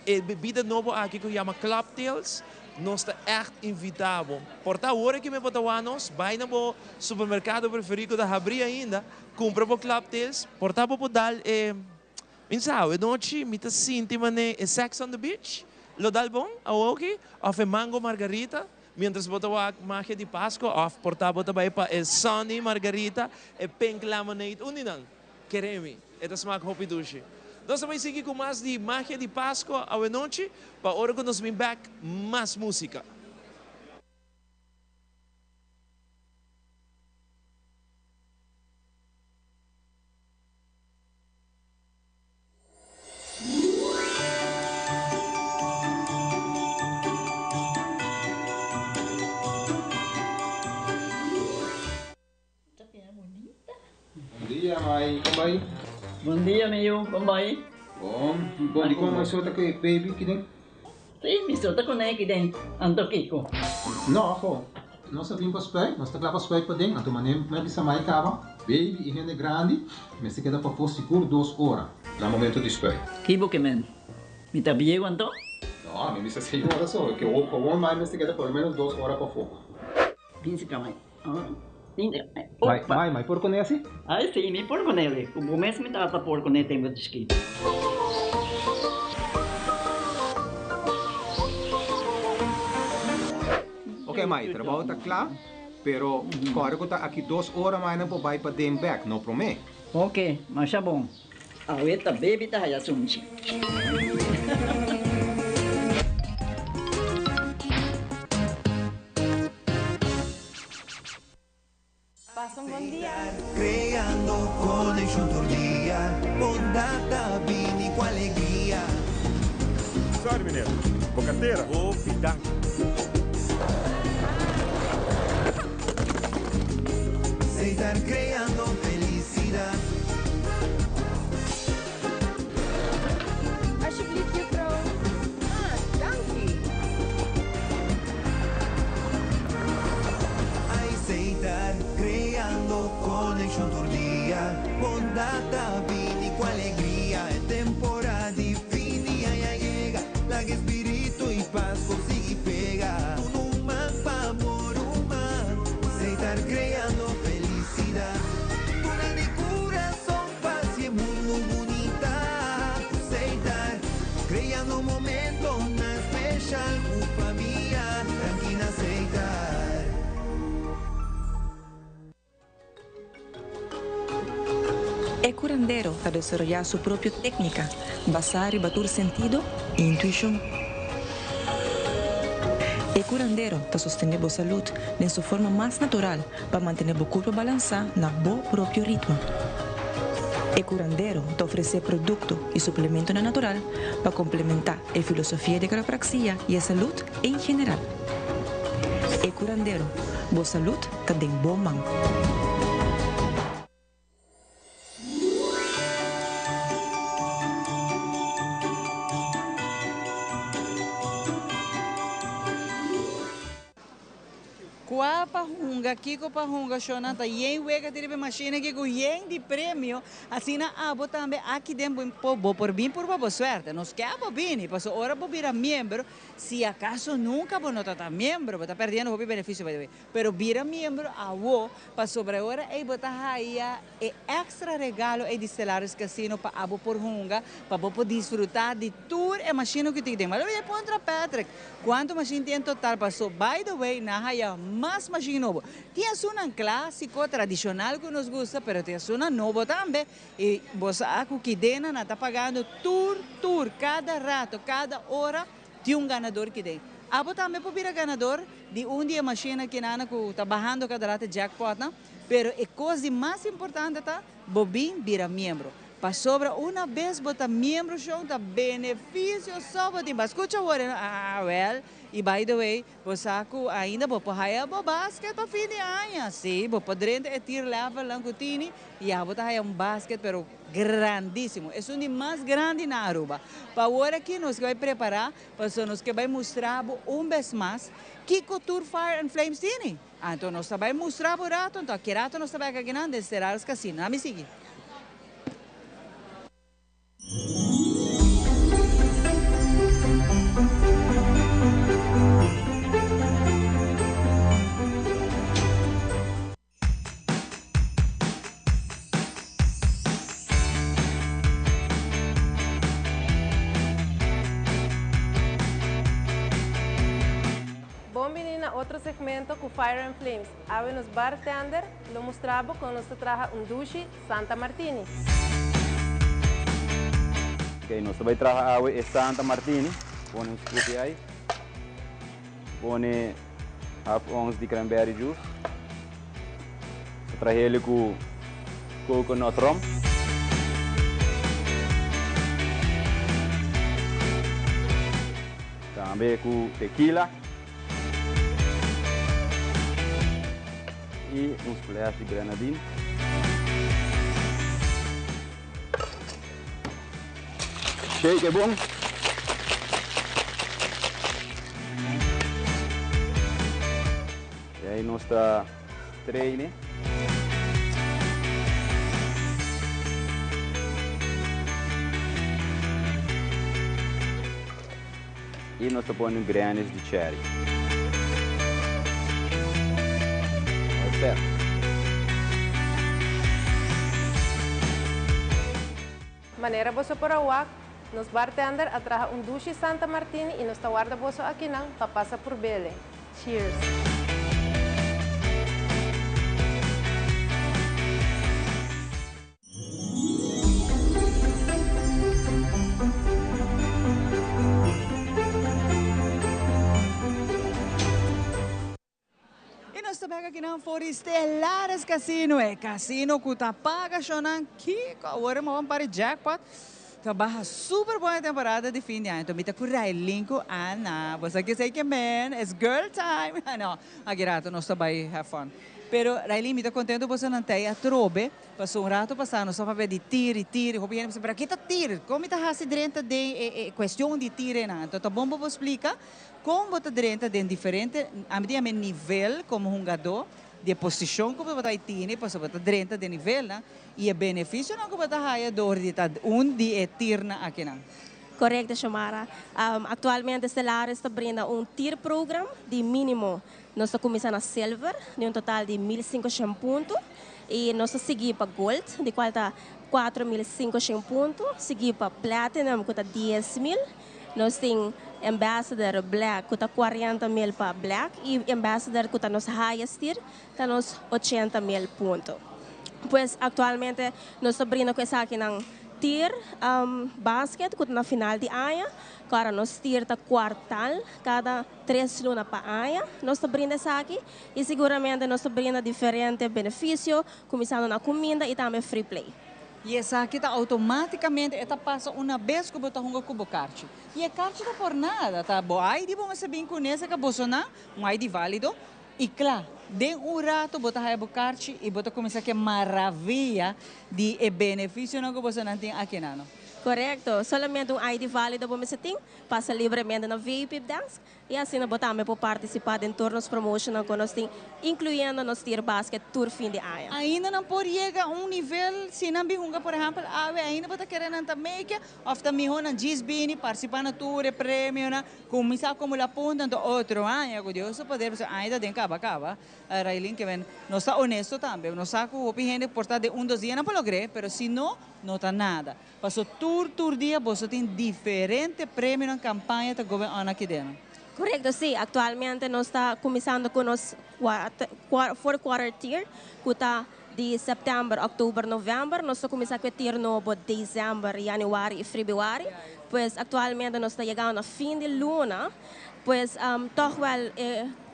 e bebida nobo aki cu yama Club Tales. Nos ta ègt invitá bo. Por ta awor aki mi bo ta wak nos, bai na bo supermerkado preferí ku ta habrí ainda, kumpra bo Club Tales. Por ta bo por dal e, mi sa, e nochi mi ta sinti manera e Sex on the Beach lo dal bon awoki, òf e Mango Margarita, miéntras bo ta wak Magia di Pasco, òf por ta bo ta bai pa e Sunny Margarita, e Pink Lemonade, un di nan. Kere mi, e ta smak hopi dushi. Nos ta bai sigui ku mas di Magia di Pasco awenochi, pa ora ku nos bin bek, mas musika. Bon dia, mai. Kon bai? Bon dia, mi yu. Kon bai? Bon. Bon, dikon mai so ta ku e baby kiden? Si, mi so ta kuné kiden. Anto kiko? No, afo. Nos a bin pa spuit. Nos ta kla pa spuit paden. Anto manera mi a bisa mai kaba, baby i hende grandi mester keda pafó sigur dos ora na momento di spuit. Ki bo ke men? Mi ta bieu anto? No, mi bisa seis ora so. Ke gewoon mai mester keda por lo menos dos ora pafó. Binsi ka mai. Mai, mai, mai por kuné asi? Ai si, mi por kuné li. Ku bo mes mi tata por kuné tempu di chikitu. Ok mai, trabou ta kla, pero kòrda ku ta aki dos ora mai nan por bai paden bèk, no promé. Ok, masha bon. Awe ta baby ta haya sunchi. Pasa un bon dia. Creando conexion tur dia, bondad ta bini cu alegria. Sorry meneer, bo cartera. Hopi danki. Setar creando felicidad. Alsjeblieft juffrouw. Ah, danki. Setar creando conexion tur dia. Bondad ta bini cu alegria. E temporada di fin di aña yega. Laga e spirito y paz. Aceitar creando felicidad. Duna di curason pa haci e mundo bunita. Aceitar creando momentonan special cu famia. Danki na Aceitar. E curandero ta desaroyá su propio técnica basá riba tur sentido i intuishon. E curandero ta sostené bo salud den su forma mas natural pa mantené bo curpa balansá na bo propio ritmo. E curandero ta ofresé producto i suplementonan natural pa complementá e filosofia di quiropraxia i e salud en general. E curandero, bo salud ta den bo man. Kua pa hunga, kiko pa hunga, shownan ta yen wega di riba e mashina aki ku yen di premio, asina abo tambe aki den bo bo por bin purba bo suerte. Nos ke abo bini, pasobra ora bo bira miembro, si akaso nunka bo no ta ta miembro, bo ta perdiendo hopi benefisio by the way. Pero bira miembro awo, pasobra e ora ei bo ta haya e extra regalo ei di Stellaris Casino pa abo por hunga, pa bo por disfruta di tur e mashina ku tin den. Lo e puntra Patrick, kuantu mashin tin en total? Paso by the way nan haya mas mashin nobo. Tin esunnan klasiko, tradishonal ku nos gusta, pero tin esunnan nobo tambe. I bo sa ku kidena nan ta pagando tur tur, kada rato, kada ora. Tin un ganador kiden. Abo tambe por bira ganador di un di e mashina kinana ku ta bahando kada rato e jackpotnan, pero e kos di mas importante ta bo bin bira miembro. Pasobra una bes bo ta miembro shon ta benefisio so bo tin. Bo a skucha awor e ah wèl i by the way bo sa ku ainda bo por haya bo basket pa fin di aña. Si, bo por drenta e tier levelnan ku tini i abo ta haya un basket pero Grandísimo. Esun di mas grandi na Aruba. Pa awor aki nos ke bai prepará, pasobra nos ke bai mustra bo un bes mas kiko tur Fire and Flames tini. Anto nos ta bai mustra bo rato, anto aki rato nos ta bai akakinan den Stellaris Casino. Ami sigui. Bon bini na otro segmento cu Fire and Flames. Awe nos bartender lo mustra bo con nos ta traha un dushi Santa Martini. Ok, nos ta bay traha awe e Santa Martini. Pone un scoopie ice. Pone half ons di cranberry juice. Ta trahele ku coconut rum. Tambe ku tequila. I un splash di grenadine. Shake e bon. Y ahí nos ta strain. Y nos ta pone un granis di cherry. All set. Manera boso por a wak, nos bartender a traha un dushi Santa Martini y nos ta warda boso akinan pa pasa purbele. Cheers! Y nos ta bek akinan for di Stellares Casino, e casino cu ta paga shownan kico. Awor e moban para e jackpot ta baha super bon e temporada di fin di aña. Enton mi ta cu Raylin cu Ana. Bo sa kisey ke men, it's girl time. No, aki rato nos ta bay have fun. Pero Raylin, mi ta contento boso nan tey atrobe. Paso un rato pasa nos a papia di tir y tir y hopi hende bisa pero aki ta tir? Con mi ta haci drenta den e cuestion di tirenan? Enton ta bon pa bo splica con bo ta drenta den diferente, ami ta yama e nivel como hungadó, di e posicion cu bo ta tini pasobra bo ta drenta den nivelnan y e beneficionan cu bo ta haya door di ta un di e tirnan akinan. Correcto, Xiomara. Actualmente Stellaris ta brinda un tier program di minimo. Nos ta cuminsa na silver, di un total di 1500 punto. Y nos ta sigui pa gold, di cual ta 4500 punto. Sigui pa platinum, cu ta 10.000. Nos tin ambassador black, cu ta 40.000 pa black. Y ambassador, cu ta nos highest tier, ta nos 80.000 punto. Pues actualmente nos ta brinda cu esakinan tier basket, cu ta na final di aña. Awor nos tier ta kwartaal, cada 3 luna pa aña. Nos ta brinda esaki y siguramente nos ta brinda diferente beneficio, cuminsando na cuminda y tambe free play. Y esaki ta automaticamente, e ta pasa un bes cu bo ta hunga cu bo kaarchi. Y e kaarchi ta por nada, ta bo ID bo mester bin cune, cu bo na, un ID valido. Y claro, den un rato bo ta haya bo kaarchi y bo ta cuminsa cu maraviya di e beneficio cu bo tin aki no. Correcto, solamente un ID valido bo mester tin, pasa libremente na VIP desk y asina bo tambe por participa den tur nos promotion cu nos tin, incluyendo nos tier basket tur fin di aña. Ainda no por yega un nivel, si nan bin hunga, por ehempel, awe, ainda bo ta kere nan ta make, of ta miho nan djis bini, participa na tur e premio, na, cuminsa acumula punto, anto otro aña, cu Dios poder, ainda den caba caba. Railin, ke men, nos ta honesto tambe, nos sa cu hopi hende por ta den un 2 dia nan por logra, pero si no, no ta nada. Paso tur dia bo tin diferente premio na campaña ta going on aki den. Correcto, si. Actualmente nos ta cuminsando cu nos fourth quarter tier, cu ta di september, october, november. Nos ta cuminsa cu e tier nobo december, januari y februari. Pues actualmente nos ta yegando na fin di luna. Pues toch wel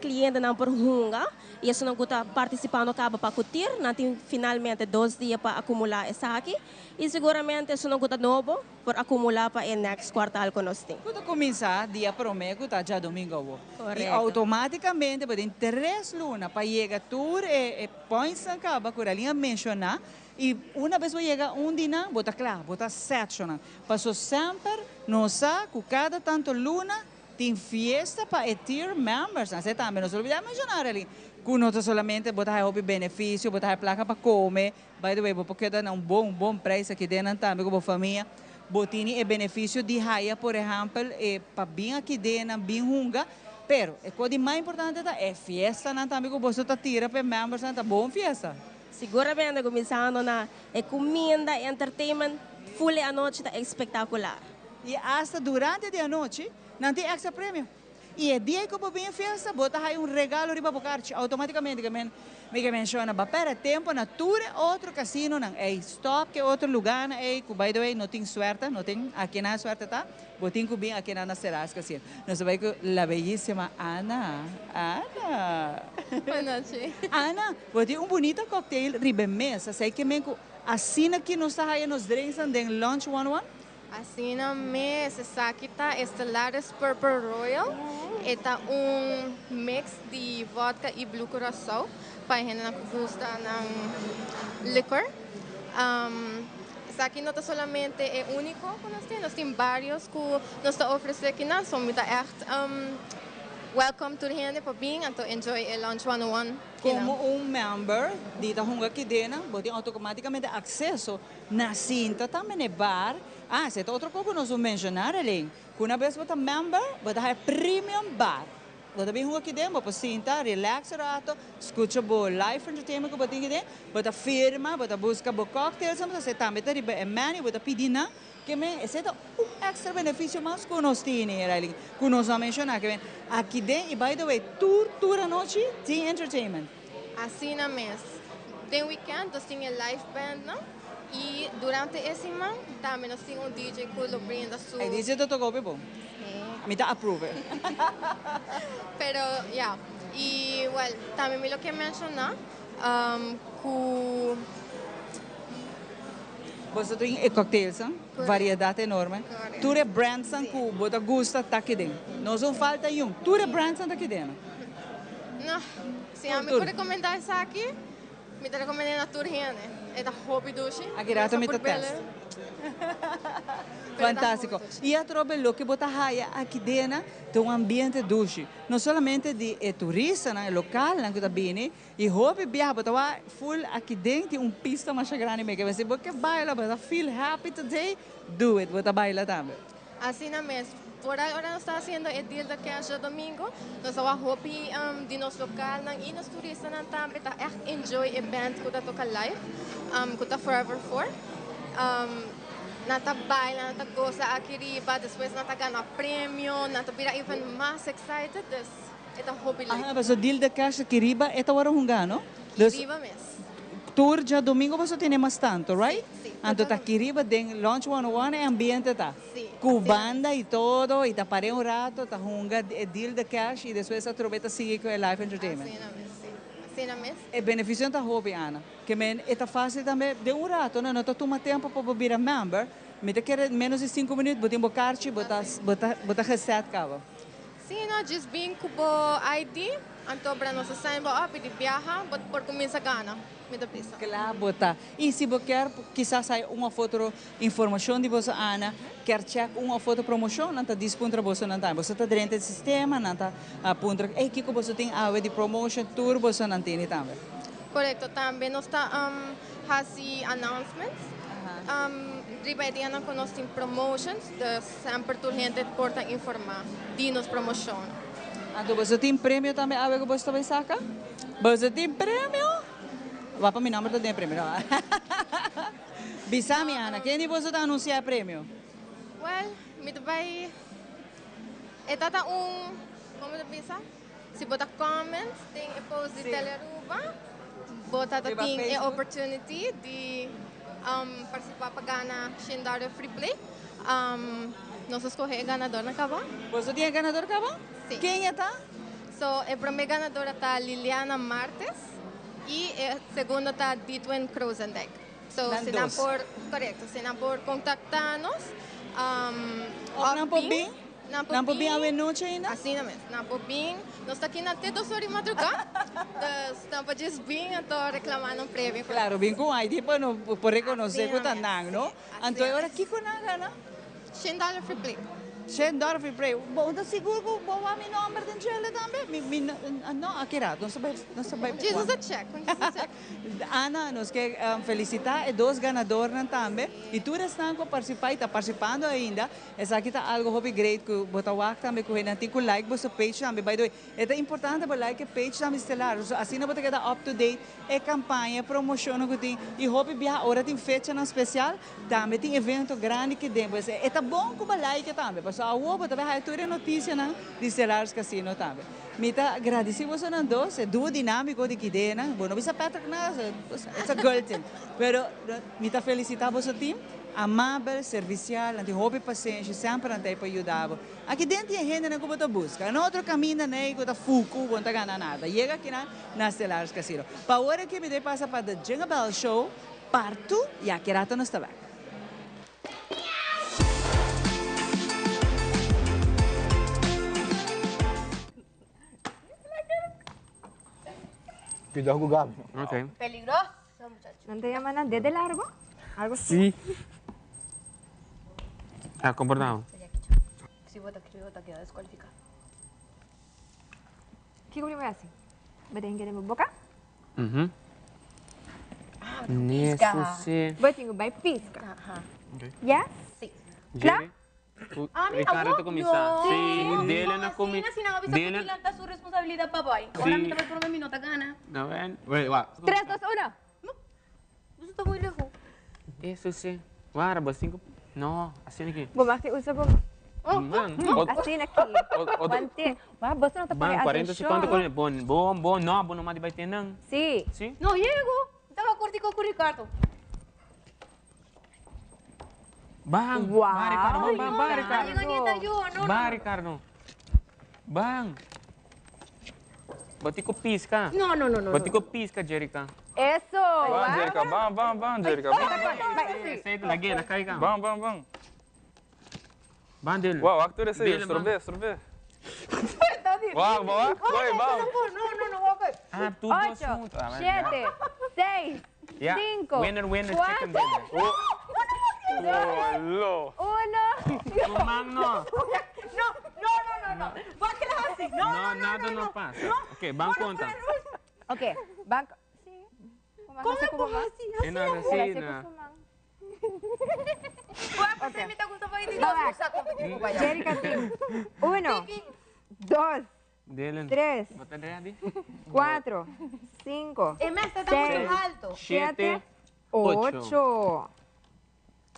clientenan por hunga y esnan cu ta participando caba pa tier, nan tin finalmente 2 dia pa acumula esaki y siguramente esnan cu ta nobo por acumula pa e next kwartaal cu nos tin. Cu cuminsa dia prome cu ta diadomingo awo. E Correcto. automaticamente, den 3 luna, pa yega tur e points nan caba, cu a menciona, y un bes bo yega un dia, bo ta cla, bo ta set. Paso semper, nos sa, cu cada tanto luna, tin fiesta pa e tier members. Asina tambe, no lubida menciona ali. Cu no ta solamente bo ta hopi beneficio, bo ta placa pa come. By the way, bo por keda na un bon, bon prijs aki den tambe cu bo famia. Bo tin e beneficio di haya, por ehempel, pa bin aki den, bin hunga. Pero, e cos mas importante ta e fiesta nan tambe cu bo ta tira pa members, ta bon fiesta. Siguramente, cuminsando na e cuminda, entertainment, full anochi ta espectacular. Y hasta durante e anochi, nan tin extra premio. Y e dia cu bo bin fiesta, bo ta un regalo riba bo kaarchi, automaticamente ke men mi ke menciona, ba pera tempo na tur otro casino nan, ey, stop cu otro lugar na ey, cu by the way, no tin suerte, no tin, aki na suerte ta, bo tin cu bin aki na Stellaris Casino. Nos bay cu la bellísima Ana. Ana. Bon nochi. Ana, bo tin un bunita cocktail riba mesa, esey ke men cu asina cu nos ta haya nos drinks and den Lunch 101? Asina mes, esaki ta Stellaris Purple Royal. E ta un mix di vodka y blue curacao pa hende cu gusta nan liquor. Esaki no ta solamente e unico cu nos tin, nos tin varios cu nos ta ofrece aki nan, so mi ta echt welcome tur hende pa bin and to enjoy e Lunch 101. Como un member di ta hunga aki den, bo tin automaticamente acceso na sinta tambe na bar. Ah, esey ta otro cos cu nos a menciona, Relin. Un bes bo ta member, bo ta premium bar. Bo ta bin hunga aki den, bo por sinta, relax rato, scucha bo live entertainment cu bo tin aki den, bo ta firma, bo ta busca bo cocktails, bo ta tambe ta riba e menu, bo ta pidi na, ke men, esey ta un extra beneficio mas cu nos tin, Relin. Cu nos a menciona, ke men, aki den, y by the way, tur anochi, tin entertainment. Asina mes. Den weekend nos tin live band, no? Y durante e siman tambe nos tin un DJ cu lo brinda su. E DJ ta toca bon. Mi ta approve. Pero, yeah. Y, well, tambe mi lo kier menciona cu Bo tin e cocktails, hein? Variedad enorme. Tur e brands cu bo ta gusta ta aki den. No ta falta un. Tur e brands ta aki den. No, si ami Tur. por recomenda esaki, mi ta recomenda na tur hende. E ta hopi dushi. Aki rato mi ta test. Fantastico. Y atrobe loke bo ta haya aki den, tin un ambiente dushi. No solamente di e turista, nan, local, nan cu ta bini, y hopi biaha, bo ta full aki den, tin un pista mas grandi mes, cu bo ke baila, bo ta feel happy today, do it, bo ta baila tambe. Asina mes, por ora nos ta haciendo e deal de cash djadomingo, nos ta wak hopi di nos localnan y nos turistanan tambe ta echt enjoy e band cu ta toca live, cu ta Forever Four. Nan ta baila, nan ta goza aki riba, despues nan ta gana premio, nan ta bira even mas excited, dus e ta hopi leuk. Aha, pasobra deal de cash aki riba e ta worde hunga, no? Ki riba mes. Tur djadomingo boso tene mas tanto, right? Si, si. Anto ta aki riba den Lounge 101 e ambiente ta. Si. Cu banda y todo y ta pare un rato, ta hunga e deal de cash y despues atrobe ta sigui cu e live entertainment. Asina mes, si. Asina mes. E beneficio ta hopi, Ana. Ke men e ta facil tambe den un rato, no, no ta tuma tempo pa bo bira member. Mi ta kere menos di cinco minuut bo tin bo karchi, bo ta, bo ta, bo ta geset caba. Si no, djis bin ku bo ID, anto bra nos a sign bo up i di biaha bo por kuminsa gana, mi ta bisa. Kla bo ta. I si bo kier kisas hay un of otro informashon di boso Ana, kier check un of otro promoshon, nan ta dis puntra boso nan tambe. Boso ta drenta e sistema, nan ta puntra, ey kiko boso tin awe di promotion, tur boso nan tini tambe. Korekto, tambe nos ta hasi announcements riba e dianan ku nos tin promotions, dus semper tur hende por ta informá di nos promoshonnan. Anto boso tin premio tambe awe ku boso ta bai saka? Boso tin premio? Wak pa mi nomber ta den e premio no. Bisa mi Ana, ken di boso ta anunsiá e premio? Well, mi ta bai, e ta ta un, komo ta bisa? Si bo ta comment den e post di Telearuba, bo ta ta tin e opportunity di participa pa gana shen dollar free play. Nos a scoge e ganadornan caba. Boso tin e ganador caba? Si. Ken e ta? So e prome ganadora ta Liliana Martes y e segundo ta Ditwin Krozendijk. So Nan si nan dos. por, correcto, si nan por contacta nos Of nan por bin? Nan por Nan por bin bin. awe nochi ainda? Asina mes, nan por bin. Nos ta aki na te dos or di madrugá. Dus nan por djis bin anto reclama nan premio ku Claro, nos. bin ku ID pa no por reconoce ku Asina ta mes, nan, no? si, Anto e asina ora mes. kiko nan gana? Shen dollar free play. Shen dollar free play. Bo ta sigur ku bo wak mi nomber den djele tambe? Mi mi no, aki rato nos ta bai nos ta bai Jesus a check, Jesus a check. Ana, nos ke felicita e dos ganadornan tambe y tur esnan ku a participa y ta participando ainda. Esaki ta algo hopi great ku bo ta wak tambe ku hendenan tin ku like boso page tambe. By the way, e ta importante bo like e page tambe Stellaris pasobra asina bo ta keda up to date e kampaña, e promoshonnan ku tin i hopi biaha ora tin fechanan spesial tambe tin evento grandi ki den. Pues e ta bon ku bo like tambe pasobra awor bo ta bai haya tur e notisianan di Stellaris Casino tambe. Mi ta gradisi bosonan dos, e duo dinamiko di kidenan. Bo no bisa Patrick nada, it's a girl thing. Pero mi ta felisita boso team. Amabel, servicial, nan tin hopi pasenshi, semper nan ta ei pa yuda bo. Aki den tin e hendenan ku bo ta buska. No otro kaminda nei ku ta fuku, bo no ta gana nada. Yega akinan na Stellaris Casino. Pa awor aki mi ta pasa pa The Jingle Bell Show part 2 y aki rato nos ta bek. Cuidado cu Gabi. Ok. Peligroso. Nan ta yama nan dede largo? Algo así. Sí. Ah, comportado. Si bo ta kere bo ta keda descualifica. Kiko primo hasi? Bo ta hinka den bo boka? Mhm. Ah, Nesu pisca. si. Bo tin ku bai pisca. Aha. Yes? Si. Kla? Jerry? Ami, Ricardo abo? ta cuminsa. No. Sí, dele na cumi. Asina, si nan a bisa Dele. cu Dylan ta su responsabilidad pa bay. Ora mi ta bay prome mi no ta gana. No ven. Wait, wa. Tres, dos, uno. Boso ta muy leho. Eso sí. Wara, bo cinco. No, asina aki. Bo mag di usa bo. Man, Asina aki. Wante. Wa, boso no ta pone Man, 40 atencion. secondo con bon, bon, bon, no, bo no mag di bay ten nan. Sí. Sí? No llego. Mi taba cortico cu Ricardo. Ban, Wow. ban Ricardo, ban, ban, ban Ricardo. Llega nieta yo, no, no. Ban Ricardo. Ban. Batico pisca. No, no, no, no. Batico pisca, Jerica. Eso. Ban, Jerica, ban, ban, ban, Jerica. Ban, Bai, Sei, la la caiga. ban, ban, ban. Ban dele. Wow, actor esse aí, Dele, man. sorbe, sorbe. Wow, wow, Ay, wow. No, no, no, ok. Ah, tu dos Ocho, juntos. Ah, siete, seis, Ya. cinco, Winner, winner, chicken cuatro, dinner. Oh, lo. uno. Tu man no. No, no, no, no, no. Va a quedar así. No, No, nada no pasa. Ok, ban conta. Ok, banco. Sí. ¿Cómo le puedo así? E no, así, no. Guapo, mi ta gusta pa di dos usa competi cu bayan. Jerika tin. Uno, dos, Dylan. tres, Bo ta ready? cuatro, cinco, E mester ta mucho seis, alto. siete, Siete, ocho. ocho.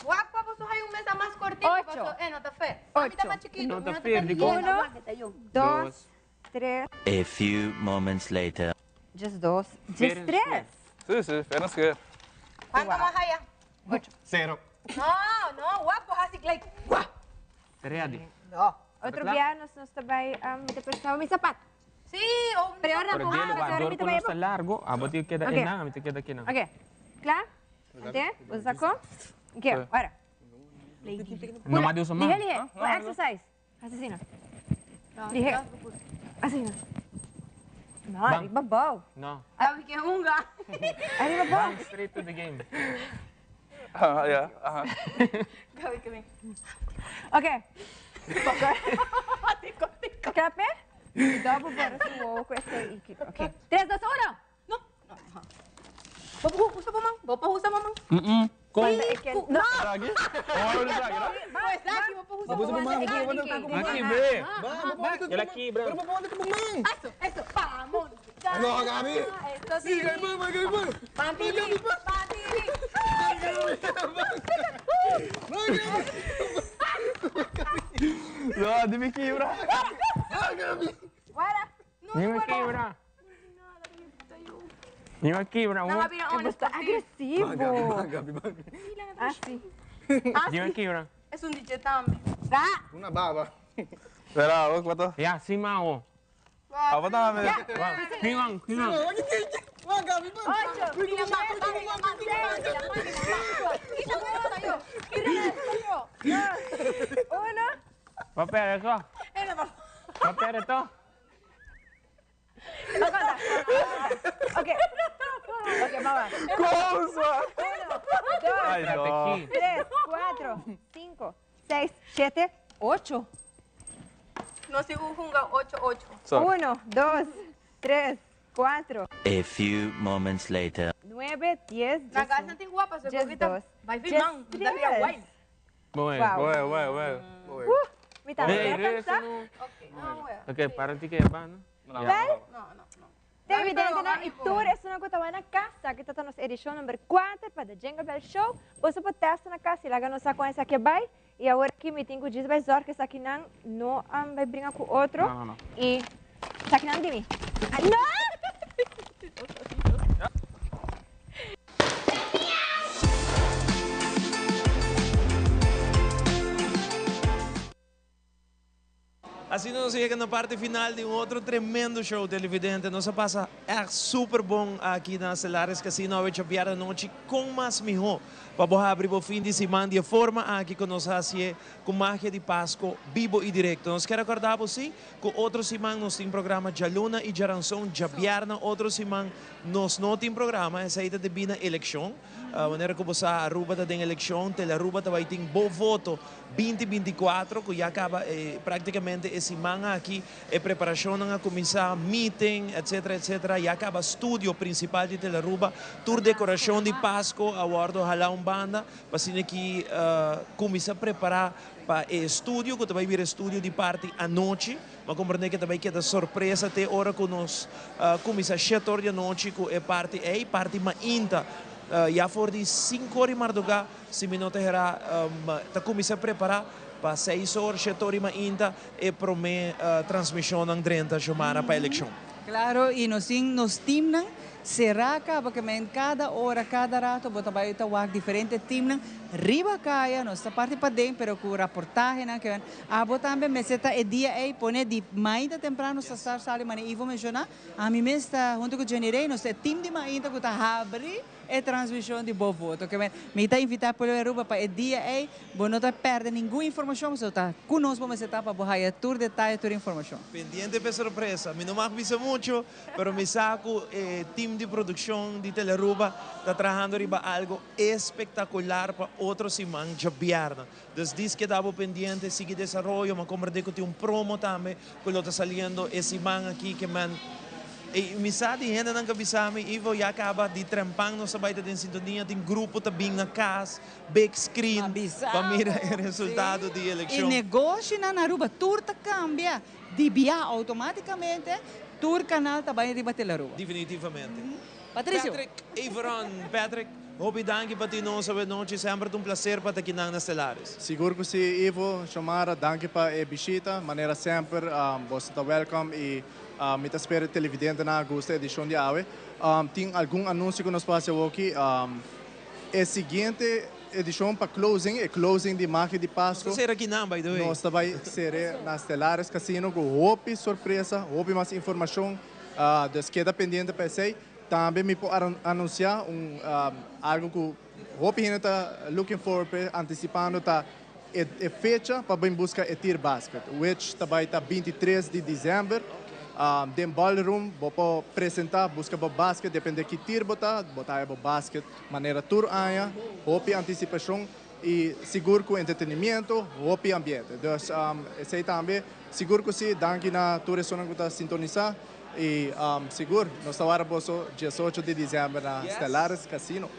Guapo, paso hay un mesa más cortito. Ocho. Paso, no ta fair. A mi ta más chiquito. No mi ta no fair, ta di con. Uno, dos, tres, A few moments later. just dos, Fair just and tres. Si, si, fair and square. ¿Cuánto más allá? Zero. No, no, guapo, así like. Ready. No. Otro Klaar? dia nos nos tambe mi ta presta mi sapato. Si, o Pero ora Pero no, Dylan, ah, wa, pero dor mi ku ta nos ta largo, abo tin keda Ok. einan, ami ta keda akinan. Ok. Klaar? Ante? Bo saco? Ok, ora. No mas di usa man. Lihe, lihe. Un exercise. Asesino. Lihe. Asesino. No, Bang. arriba bou. No. Sabi que hunga. Arriba bou. Bang straight to the game. Ah, ja, aha. Gabi que ven. Ok. Klaar, pe? Double bora su wowo cu esey. Ok. 3, 2, 1. No. Bo usa pa man. Bo pa usa mamang. Con. No. Aki? Oh, no sa aki, no? Pues aki, bo pa usa mamang. Aki, be. El a kibra. Eso, eso, vamos. No, Gabi. Eso Sí, Gabi, vamos, Gabi, vamos. Pantili, pantili. No, di mi kibra. Wara. Ni me kibra. Ni me kibra. No, Gabi, no, Bo ta agresivo. Gabi, Gabi. Así. Ni me kibra. Es un DJ también. Ah. Una baba. Espera, vos, cuánto? Ya, sí, mao. Abo tambe. Kiman, kiman. Gabi, Ocho. Uno. Va a pegar eso. Va a pegar esto. Aguanta. Ok. Ok, vamos. Cosa? Uno, dos, Ay, no. tres, cuatro, cinco, seis, siete, ocho. No sigo junga 8 8. Sorry. Uno, dos, tres, cuatro, A few moments later. nueve, diez, La casa antigua guapa, se diez, poquita. dos, Vai diez, filmando, da vida tres. guay. Bueno. Wow. Bueno, bueno, bueno. Mi tata, Hey, ¿ya regresa, cansa? no. No, wea. Ok, para ti que va, no? No, Ya. No, no, no. Televidente, né? E tur é uma coisa na casa, que está nos edição número 4 para The Jingle Bell Show. Você pode testar na casa e lá não sabe com essa aqui vai. E agora aqui me tenho que dizer, vai zorg que aqui não, não vai brincar com outro. No, no, no. E aqui não de mim. Ah, não! Asina nos a yega na parti final di un otro tremendo show televidente. Nos a pasa echt super bon aki na Stellaris Casino awe djabièrnè anochi ku mas mihó. Pa bo habri bo fin di siman di e forma aki ku nos a hasié ku magia di Pasco bibo i direkto. Nos kier rekordá bo si ku otro siman nos tin programa djaluna i djaranson. Djabièrnè otro siman nos no tin programa. Esei ta debí na elekshon. Manera ku bo sa Aruba ta den elekshon, Telearuba ta bai tin bo voto 20 24 ku ya kaba praktikamente e siman aki e preparashonnan a kuminsá, meeting etc etc ya kaba studio prinsipal di Telearuba, tur dekorashon di Pasko a wòrdu halá un banda pa asina ki kuminsá prepará pa e studio ku ta bai bira e studio di parti anochi. Bo a komprendé ku ta bai keda sorpresa te ora ku nos kuminsá shete or di anochi ku e parti ei, parti mainta ya for di sinku or di mardugá. Si mi no ta hera, ta cuminsa prepara pa seis or, shete or y mainta e prome transmisionnan drenta Xiomara pa eleccion. Claro, y nos tin nos teamnan cera caba que men cada ora, cada rato bo ta bay ta wak diferente teamnan riba caya, nos ta parti paden pero cu raportahenan que men abo tambe mester ta e dia ey pone di mainta temprano sa star sali mane Ivo menciona, ami mes ta hunto cu Jenny Rey nos ta e team di mainta cu ta habri E transmishon di bo voto. Ke men, mi ta invitá pueblo di Aruba pa e dia ei bo no ta pèrdè ningun informashon, pasobra ta ku nos bo mester ta pa bo haya tur detaye, tur informashon. Pendiente p'e sorpresa. Mi no mag bisa mucho, pero mi sa ku e team di produkshon di Telearuba ta trahando riba algo espektakular pa otro siman djabièrnè. Dus dis keda bo pendiente, sigui desaroyo. Mi a komprendé ku tin un promo tambe ku lo ta saliendo e siman aki. Ke men. E mi sa di hendenan ku a bisa mi, Ivo, ya kaba di trempan nos ta bai ta den sintonia, tin grupo ta bin na kas, big screen, pa mira e resultado di E elekshon. negoshinan na Aruba tur ta kambia di bia outomátikamente, tur kanal ta bai riba Telearuba. Definitivamente. Patricio. Patrick Everon, Patrick, hopi danki pa tin nos awe nochi, semper ta un placer pa ta kinan na Stellaris. Sigur ku si, Ivo, Xiomara, danki pa e bishita. Manera semper, boso ta welcome i Mi ta spera e televidentenan a gusta e edishon di awe. Tin algun anunsio ku nos por hasi awoki. E siguiente edishon pa closing, e closing di Magia di Pasku. Nos ta sera kinan, by the way. Nos ta bai sere na Stellaris Casino ku hopi sorpresa, hopi mas informashon. Dus keda pendiente pa esei. Tambe mi por anunsiá un algu ku hopi hende ta looking forward p'e, antisipando ta E fecha pa bin buska e tier basket, which ta bai ta 23 di december. Den ballroom bo por presenta, buska bo basket, depende ki tier bo ta, bo ta haya bo basket manera tur aña, hopi anticipacion y sigur cu entretenimiento, hopi ambiente. Dus esey tambe sigur cu si, danki na tur esunnan cu ta sintonisa y sigur nos ta wara boso 18 di december na Stellaris Casino.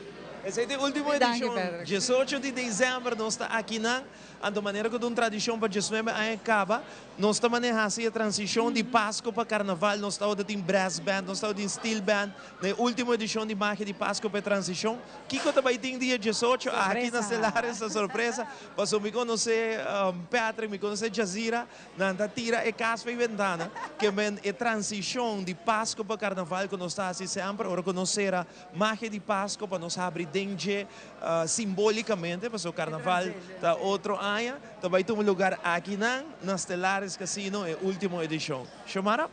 Esei ta e ultimo edishon. 18 di desèmber nos ta akinan. Anto manera ku ta un tradishon pa 19 aña kaba, nos ta manera hasi e transishon di Pasko pa Karnaval. Nos tabata tin brass band, nos tabata tin steel band na e ultimo edishon di Magia di Pasko pa e transishon. Kiko ta bai tin dia 18 aki na Stellaris ta sorpresa. Pasobra mi konosé Patrick, mi konosé Jazira. Nan ta tira e kas pa e bentana. Ke men e transishon di Pasko pa Karnaval ku nos ta hasi semper ora ku nos sera Magia di Pasco pa nos habri den dje simbolicamente, pasobra Carnaval ta otro aña, ta bay tuma lugar akinan na Stellaris Casino e ultimo edicion. Xiomara?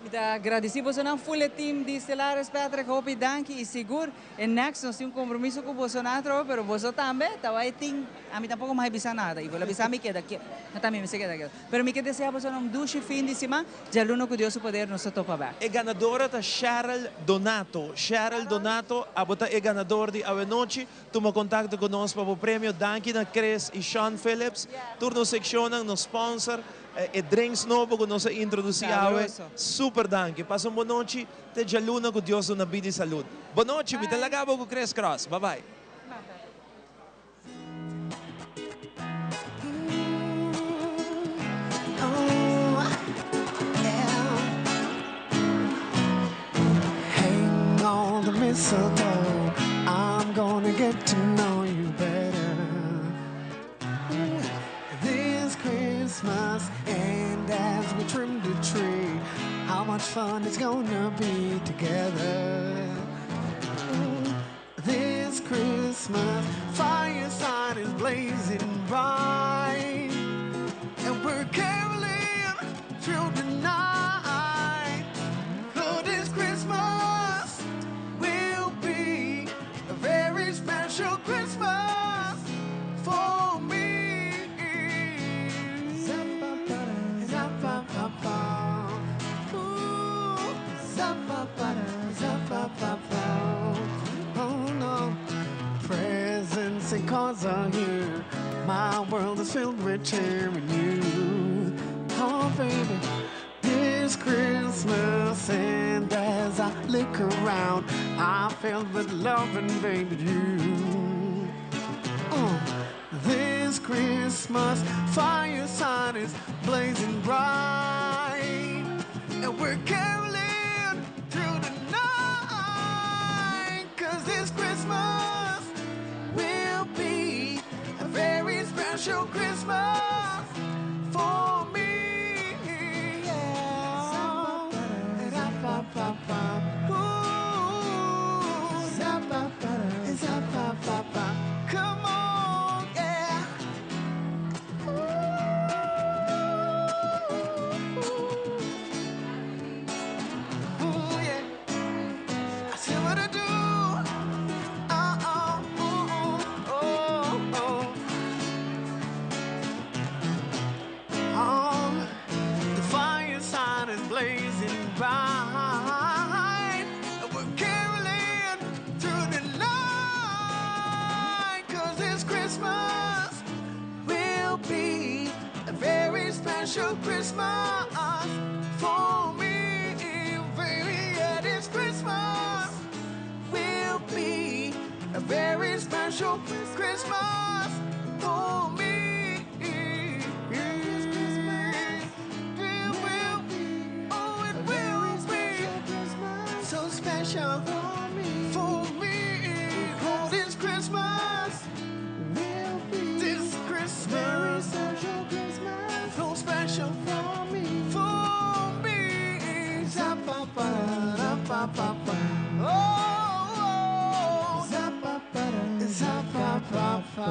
Mi ta gradici bosonan full e team di Stellaris Patrick hopi danki y sigur e next nos tin un compromiso cu bosonan atrobe pero boso tambe ta bay tin ami tampoco mi a bisa nada y bo lo bisa mi keda keto no tambe mi mester keda keto pero mi ke desea bosonan un dushi fin di siman Djaluna ku Dios su poder nos ta topa bek. E ganadora ta Cheryl Donato. Cheryl Donato, abo ta e ganador di awenochi. Tuma kontakto ku nos pa bo premio. Danki na Chris i Sean Phillips. Tur nos sekshonnan, nos sponsor, e drinks nobo ku nos a introdusí awe. Super danki. Pasa un bon nochi. Te djaluna ku Dios duna bida i salud. Bon nochi. Mi ta laga bo ku Chris Cross. Bye bye. Hang on the mistletoe. I'm gonna get to know you better. This Christmas, and as we trim the tree, how much fun it's gonna be together. This Christmas, fireside is blazing bright, and we're caroling through the night. Oh, this Christmas will be a very special Christmas for me. Ooh, Oh no, presents and cards are here. My world is filled with cheer and you. Oh baby, this Christmas and as I look around, I'm filled with love and baby you. Oh, this Christmas fireside is blazing bright, and we're caroling through the night. Cause this Christmas will be a very special Christmas for me. Yeah. Ooh, Come on, yeah. Ooh, yeah. I see what I do. Oh, oh, ooh, oh, oh. Oh, the fireside is blazing bright. We're caroling through the night. Cause this Christmas will be a very special Christmas for me, baby. Yeah. special Christmas for me. This Christmas it will be, oh, it will be so special for me. For me, oh, this Christmas will be this Christmas very special Christmas, so special for me, for me. Za-pa-pa-da-pa-pa-pa. Oh, oh, za-pa-pa-da, za-pa-pa-pa.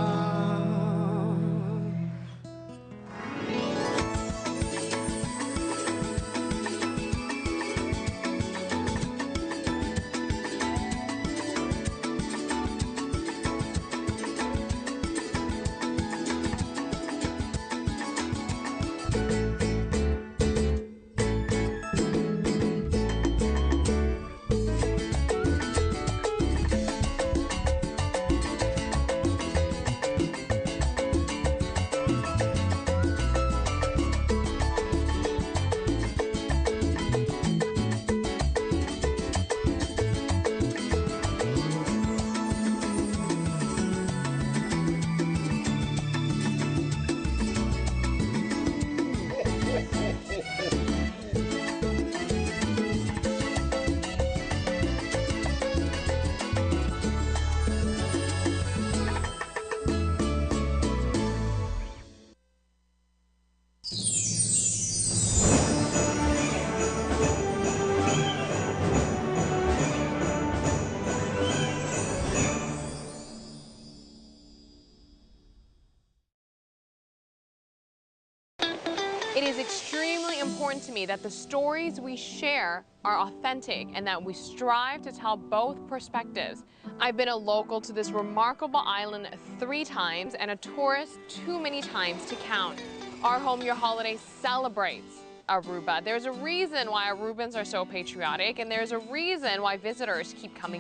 It is extremely important to me that the stories we share are authentic and that we strive to tell both perspectives. I've been a local to this remarkable island three times and a tourist too many times to count. Our Home Your Holiday celebrates Aruba. There's a reason why Arubans are so patriotic, and there's a reason why visitors keep coming.